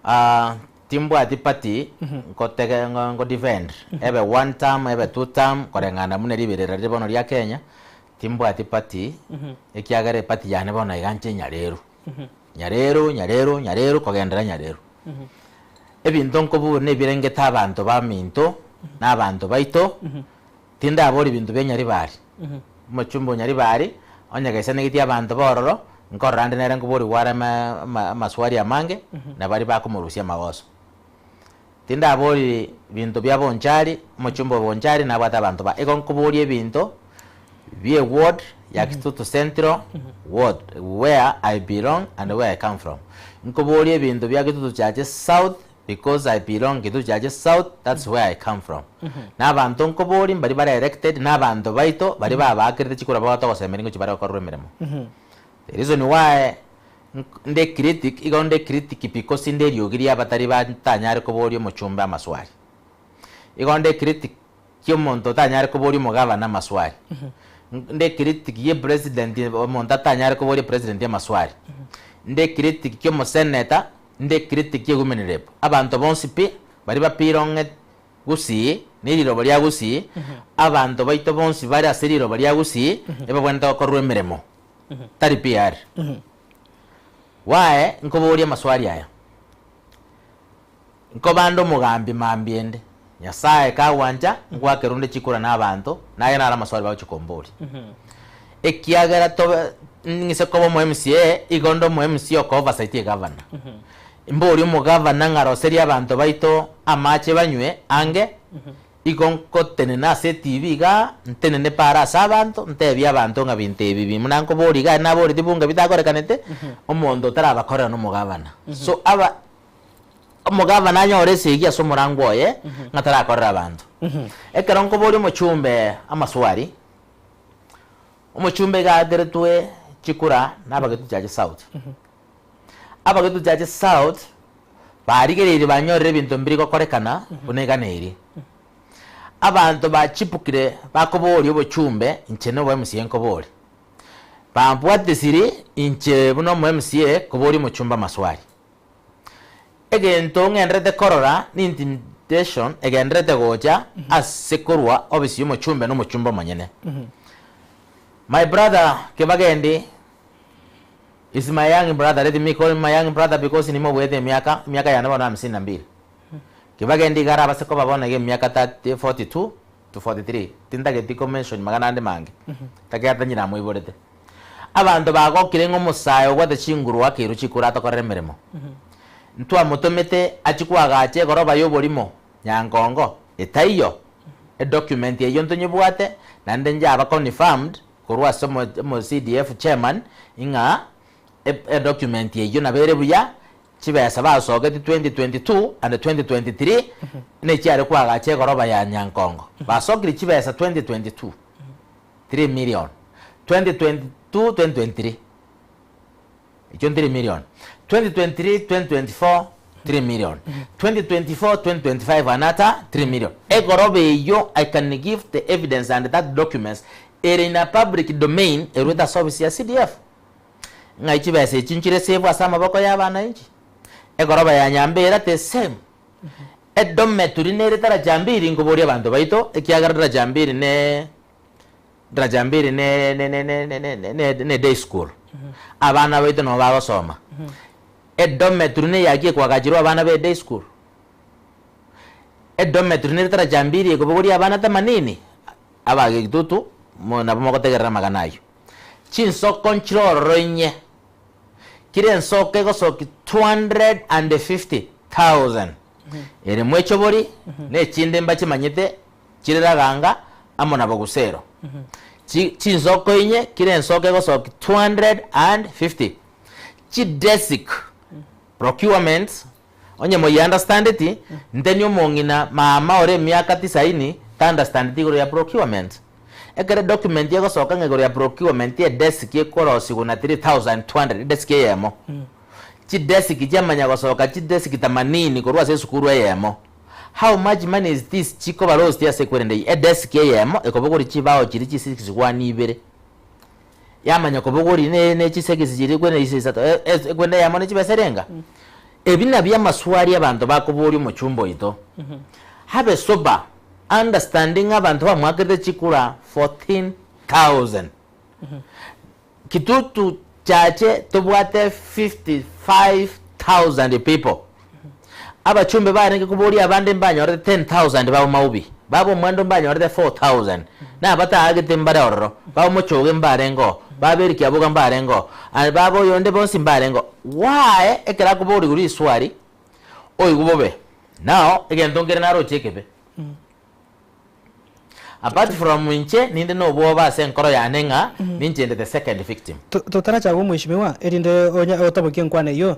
S7: Ah, timbwati party ngotege ngo defend, ebe one term ebe two term koreng'ana buna riberera rire bono ria Kenya, timbwati party ekiagera eparty yane bono iga inche nyareru. Nyareru, nyareru, nyareru kogenderera nyareru. Ebinto nkobua nebirengete abanto baminto na abanto baito, tindabori binto bia Nyaribari, omochumba o Nyaribari. Onye gaisanegetie abanto ba ororo, nkorora ande nere nkoborigwa are amaswali amange, na baria bakomorusia amagoso. Tindabori binto bia Bonchari, omochumba o Bonchari nabwate abanto ba, igo nkoboria ebinto bie ward ya Kitutu Central ward where I belong and where I come from. Nkoboria ebinto bia Kitutu Chache South because I belong Kitutu Chache South that's where I come from. Na abanto nkoboria mbaria bare elected na abanto baito baria babaakerete chikura bagotogosemeria ngochia bare gokorerwa emeremo. The reason why Nde critic, igo nde critic because inde eriogi ria abatari batanyare koboria omochumbe amaswali. Igo nde critic kia omonto otanyare koboria omogavana amaswali. Nde critic ye president omonto atanyare koboria president amaswali. Nde critic kia omosenator, nde critic kia women rep. Abanto bonsi pi, baria bapirong'e Gusii, ne riroba ria Gusii, abanto baito bonsi bare ase riroba ria Gusii, ebabwenerete gokorerwa emeremo. Tari PR. Why nkoboria amaswali aya? Nkobande omogambi mambia ende, Nyasaye kagwancha ngwakerwe onde chikura na abanto, naye naro amaswali bagochia komboria. Ekiagera tobe ng'ise koba omo MCA, igo nde omo MCA oko oversight egavana. Mborie omogavana ng'a roserie abanto baito amache banywe ange, Igo ngotenena ase etibi igaa, ntenene paare ase abanto, ntebie abanto ng'a binto ebi bi buna nkoboria igaa naboretie bunge bitakorekanete, omonto otarabakorera nomogavana. So aba omogavana anyore esegi ase omorango oye ng'a tarakorera abanto. Ekero nkoboria omochumbe amaswali, omochumbe iga aakeretwe chikura na abagetutu chache south. Abagetutu chache south Barigereirie banyorire ebinto mbiri gokorekana buna egana eri. Abanto bachipukire bakoboria obochumbe inche nobo MCA nkoboria. Bambwatisiri inche buna omo MCA koboria omochumbe amaswali. Egento ng'endererete korora ni intimidation egendererete gocha ase korwa ofisi yomochumbe na omochumbe omonyene. My brother Kibagendi Is my young brother, let me call him my young brother because nimobwete emiaka, emiaka yane bono hamsini na mbili. Kibagendi iga arabase koba bono iga emiaka 30, 42 to 43, tintageti ko mention magana ande mange, ekiagera tari namoiborete. Abanto bagokire ng'a omosae obwate chinguru akeirwe chikura atokorere emeremo. Ntwamotomete achie koagacha egoroba ya oborimo Nyankongo, etaiyo, edocument eyio ntonyebwate, naende njaba confirmed Korwa ase omo CDF chairman ing'a edocument eyio nabo ere buya, chibesa basogetie 2022 and 2023 nechiare koagacha egoroba ya Nyankongo. Basokirie chibesa 2022 3 million, 2022 2023 Echio 3 million. 2023 2024 3 million. 2024 2025 another 3 million. Egoroba eyio I can give the evidence and that documents ere in a public domain erwete ase office ya CDF. Ng'ai chibesa echi nchire save ase amaboko ya abananchi? Egoroba ya Nyambera the same. Edometry nere daraja mbili nkoboria abanto baito ekiagera daraja mbili ne Daraja mbili ne ne ne ne ne ne ne ne day school. Abana baito nabo bagosoma. Edometry ne eyaki ekwagachirwe abana ba eday school. Edometry nere daraja mbili ekobogoria abana themanini, abagegitutu mo nabo mogotegerera amagana ayio. Chinsoko nchire ororo inye, kera ensoko egosokia 250,000 ere mwechobori, na echinde mbachimanyete chire raganga amo na bogusero. Chi chinsoko inye kera ensoko egosoki 250. Chidesic procurement onye moyiunderstandeti nteni omong'ina mama ore emiaka tisaini taunderstandeti igoro ya procurement. Ekero edocument egosoka ng'a igoro ya procurement edesk ekorosigwa na 3200 edesk eyemo. Chidesk chiamanya gosoka chidesk themanini korwa ase esukuru eyemo. How much money is this chikoba lost ase ekwerende eyio? Edesk eyemo ekobogoria chibao chiria chisix one ibere yamanya kobogoria ne ne chisegisi chiria ekwerende ise isato e e ekwerende eyemo ne chibesa erenga? Ebi nabio amaswali abanto bakoboria omochumba oito. Have sober understanding abanto bamwakerete chikura 14,000. Kitutu chache tobwate 55,000 people. Abachumbe barenge koboria abande mbanyorete 10,000 babo maubi, babo omwando mbanyorete 4,000, na abataagete mbare ororo, babo mochoge mbarenge oo. Baba Eric Aboga mbarenge oo, and baba oyonde bonsi mbarenge oo. Why ekero akoborigwa riswari oigwe bobe? Now egento nkere naroche ekebe. Apart from inche ninde na obwoba ase enkoro yane ng'a ninche inde the second victim.
S6: Totarachaka omweshimiwa erinde onye otabokie enkwana eyio,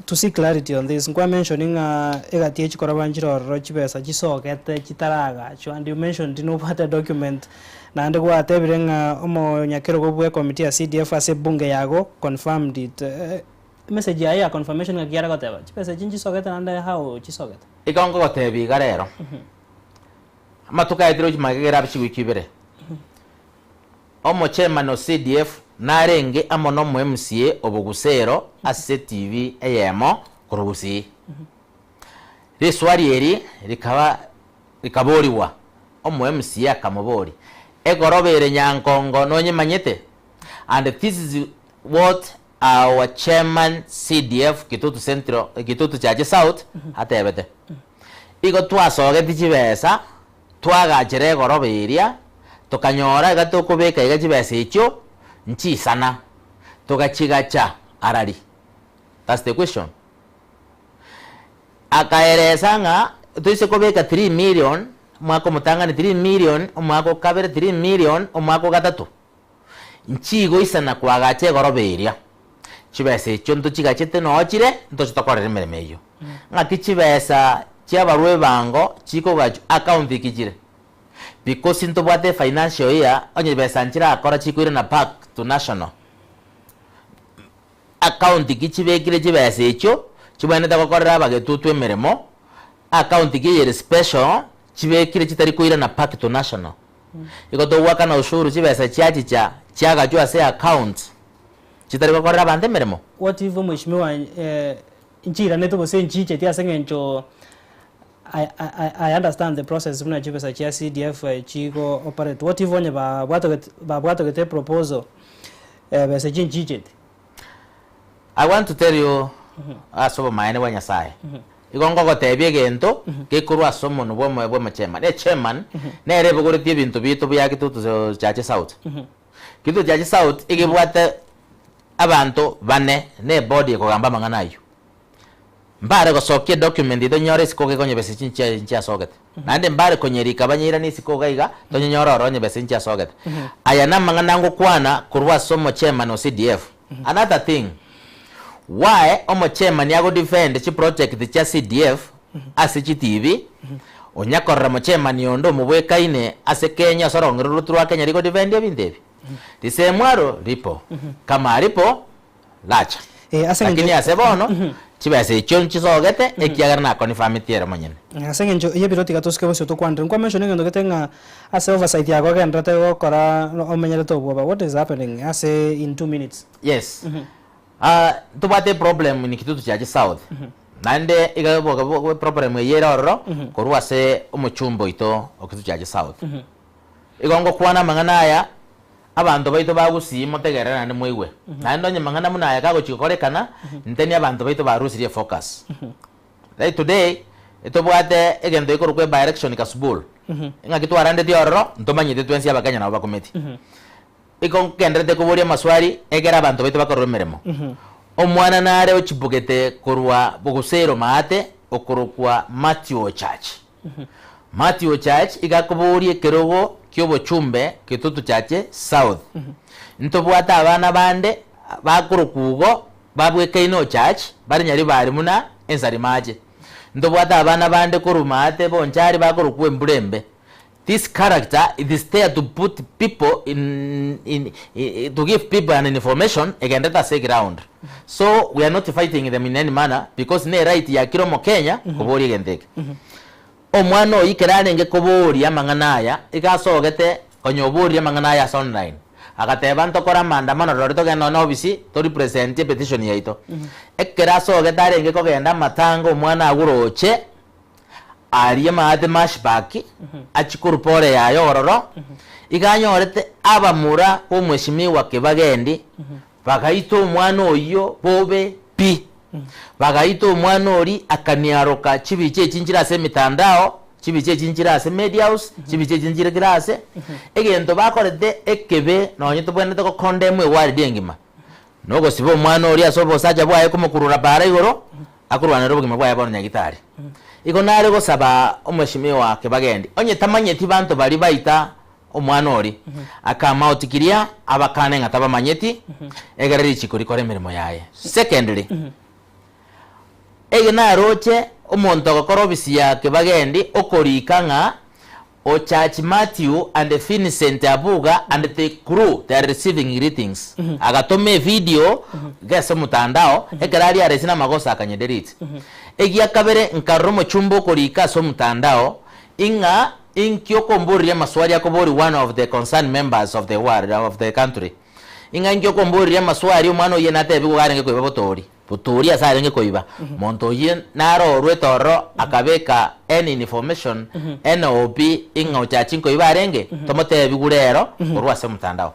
S6: to seek clarity on this, nkwa mention ng'a egati ye chikoroba nchire ororo chibesa chisogete chitaragachwa and you mentioned nobwate document naende gwatebire ng'a omonyakerogo bwe committee ya CDF ase ebunge yago confirmed it. Emessage yaye ya confirmation ng'aki yare goteba? Chibesa echi nchisogete naende how chisogete?
S7: Igo ngogotebia iga rero, amatuko aetire gochia magega erabe chiwiki ibere, omochairman o CDF narenge amo na omo MCA o Bogusero ase TV eyemo korwa Gusii. Riswari eri rikaba rikaborigwa, omo MCA akamoboria, egoroba ere Nyankongo nonyemanyete? And this is what our chairman CDF Kitutu Central, Kitutu Chache South atebete. Igo twasogeti chibesa twagachera egoroba eria tokanyora iga tokobeka iga chibesa echio nchisana togachigacha arari. That's the question. Akaeresa ng'a toise kobeka 3 million omwaka omotang'ani 3 million omwaka okabere 3 million omwaka ogatato. Nchigoisana koagacha egoroba eria. Chibesa echio ntochigachete noo chire, ntoche tokorere emeremo eyio. Ng'aki chibesa chiabarwa ebango chikogachwa account ki chire? Because ntobwate efinancial year, onye besa nchirakora chikoirana back to national. Account ki chibekire chibesa echio, chibwenerete gokorera abagetutu emeremo, account ki eyere special, chibekire chitari koirana back to national. Igo togoakana ushuru chibesa chiachicha chiagachwa ase account chitari gokorera abanto emeremo.
S6: What if omweshimiwa nchiiranete gose nchiicheti ase eng'encho I, I, I understand the process buna chibesa chia CDF chigo operate. What if onye babwatogete babwatogete proposal besa echi nchiicheti?
S7: I want to tell you ase obomaene bwa Nyasaye, igo ngogotebia egento gekorwa ase omonwa bwa bwa omochairman. Echairman nere ebogoretie ebinto biaito bia Kitutu Chache South. Kitutu Chache South iga ebwate abanto bane na ebody ekogamba amang'ana aywo. Mbare gosokia edocument eye tonyore isiko iga onye besa echi nchia nchiasogete. Naende mbare konyerika banyeiranie isiko iga iga tonyenyore ororo onye besa nchiasogete. Aya namang'ana ngokwana korwa ase omochairman o CDF. Another thing, why omochairman agodefend chiproject chia CDF ase chitibi, onya korora mochairman onde omobwekaine ase Kenya ase orong'ero rotwe rwa Kenya rigodefend ebinto ebi? Risemwaro ripo, kama ripo Lacha.
S6: Eh, ase
S7: Lakini
S6: eng'encho
S7: ase bono, chibesa echio nchisoogete, ekiagera nakonifameti ere omonyene.
S6: Ase eng'encho y'ebiro tiga tosuke bosio tokwanire. Nkwa mention egento gete ng'a ase oversight yago ogenderete gokora omenyerete obwoba. What is happening ase in 2 minutes?
S7: Yes. Ah, ntobwate eproblem in Kitutu Chache South. Naende iga boka bo eproblem eye ere ororo, korwa ase omochumba oito o Kitutu Chache South. Igo ngokwana amang'ana aya, Abanto baito ba Gusii motegerere naende moigwe. Naende onye mang'ana buna aya kagochia gokorekana, nteni abanto baito barusirie efocus. Like today, etobwate egento gekorokwa e by-election Kasubul. Ng'aki twarandetie ororo, ntomanyete twensi abakenya nabo bakumeti. Igo ngenderete koboria amaswali egere abanto baito bakorerwe emeremo. Omwana nare ochibugete korwa Bogusero maate okorokwa Mathew Ochach. Mathew Ochach iga akoboria ekerogo kiobochumbe Kitutu Chache South. Ntobwate abana bande bakorokwa igo babwekaine Ochach bare Nyaribari buna ensarimache. Ntobwate abana bande korwa maate Bonchari bakorokwa embura embe. This character it is there to put people in, in, to give people an information egenderete ase eground. So we are not fighting them in any manner because ne right ya kera omokenya koboria egento eke. Omwana oyio ekero arenge koboria amang'ana aya, iga asogete konya oborie amang'ana aya ase online. Agateba ntokore amaandamano rori togende nonye na ofisi to represent epetition yaito. Ekero asogete arenge kogenda amatanga omwana agwo roche, Aria maate Mashbaki achie korwa pore yaye ororo, iga anyorete abamura b'omweshimiwa Kibagendi bagaita omwana oyio bobe pi. Bagaita omwana oria akaniaroka chibicha echi nchire ase emitandao. Chibicha echi nchire ase Media House, chibicha echi nchire kera ase, egento bakorete ekebe nonye tobwenerete go condemn ewaridi engima, nogosiba omwana oria ase obosacha bwaye komokurura para igoro, akorwanera obogima bwaye bono nyagitari. Igo nare gosaba omweshimiwa Kibagendi, onye tamanyeti banto baria baita omwana oria, akama out kiria abakane ng'a tabamanyeti, egere richiko rikore emeremo yaye. Secondly, Eye naroche omonto ogokora obisi ya Kibagendi okorika ng'a Ochachi Mathew and Vincent Abuga and the crew they are receiving greetings. Agatoma evideo gese omotandao ekero aria aresi namagoso akanyedelete. Egia kabere nkarora omochumba okorika ase omotandao ing'a inki okomboreria amaswali akobori one of the concerned members of the world of the country ing'a inki okomboreria amaswali omwana oyio natebiwe iga arenge koiba botori. Botoori ase arenge koiba. Monto oyio naro orwete ororo akabeka any information NOB ing'a ochachi nkoiba arenge, tomotebiwu rero korwa ase omotandao.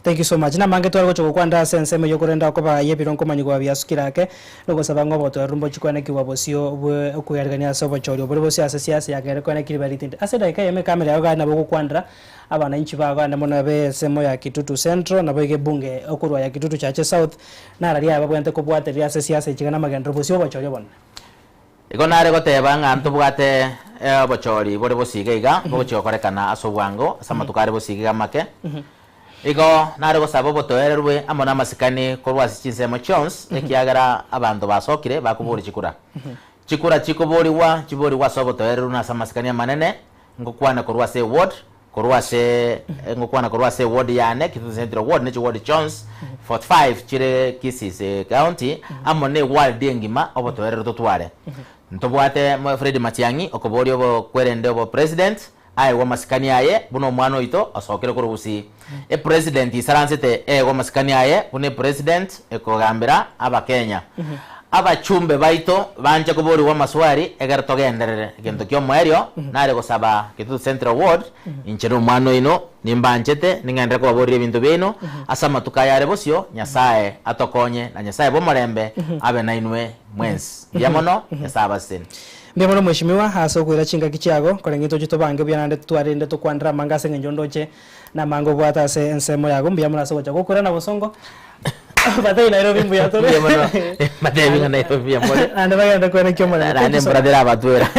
S6: Thank you so much. Namange tware gocha gokwanera ase ensemo eyio korende okoba y'ebironkomanyigwa biasukire ake, nogosaba ng'a obotoereru mbochie kwenekigwa bosio bwe okwearigania ase obochori obore bosio ase siasa yakere kwenekiri baritindi. Ase edageka eyemo ekamera yao gari nabo ogokwanera abananchi bago ande mono abe ensemo ya Kitutu Central naboigo ebunge okorwa ya Kitutu Chache South Nararia aya babwenerete kobwatereria ase siasa echiga namagenderero bosio obochori obonene.
S7: Igo nare goteba ng'a ntobwate obochori bore bosio iga iga bogochia gokorekana ase obwango ase amatuko are bosio iga amake. Igo nare gosaba obotoererwe amo namasikani korwa ase chinsemo chionsi, ekiagera abanto basokire bakoboria chikura. Chikura chikoborigwa, chiborigwe ase obotoereru na ase amasikani amanene, ngokwana korwa ase eward, Korwa ase ngokwana korwa ase eward yane, Kitutu Central Ward ne chiward chionsi 45 chire Kisii County amo ne eward engima obotoereru totware. Ntobwate Fred Matiang'i okoboria obokwerende obo president aegwe amasikani aye buna omwana oito osokire korwa Gusii. Epresident isaransete eegwe amasikani aye buna epresident ekogambera abakenya. Abachumbe baito banche koborigwa amaswali ekero togenderere. Egento ki'omoerio nare gosaba Kitutu Central Ward, inche na omwana oino nimbanchete, ning'enderere kobaboreria ebinto biaino ase amatuko aya are bosio, Nyasae atokonye na Nyasae bw'omorembe abe nainwe mwensi. Mbuya mono, Nyasae abasesenie.
S6: Mbuya mono mweshimiwa ase okoira chingaki chiago, koreng'e toche tobange buya naende twarende tokwanere amange ase eng'encho ndoche Namange obwate ase ensemo yago mbuya mono ase ogocha gokurana bosongo. Batebie Nairobi mbuya tore.
S7: Mbuya mono. Batebie ng'a Nairobi mbuya more.
S6: Naende bagende kwenekia omorembe.
S7: Naende
S6: Thank you so
S7: embura
S6: much.
S7: terabatwera.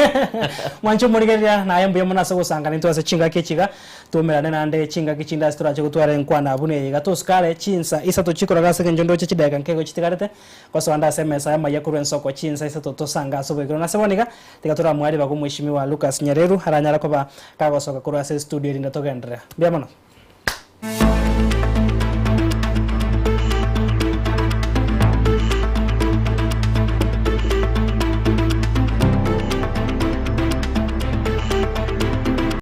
S6: Mwanche omorigereria naye mbuya mono ase ogosangana intwe ase chingaki echi iga. Twaumerane naende chingaki chinde ase torache gotwara enkwana buna eye iga. Tosukare chinsa isato chikoraga ase eng'encho ndoche chidakika nkeigo chitigarete. Gosoa nde ase emesa y'amayia korwa ensoko chinsa isato tosange ase oboikeranu. Ase bono iga, tiga toramoe ribaga omweshimiwa Lucas Nyareru aranyare koba kagosoka korwa ase estudio erinde togenderere. Mbuya mono.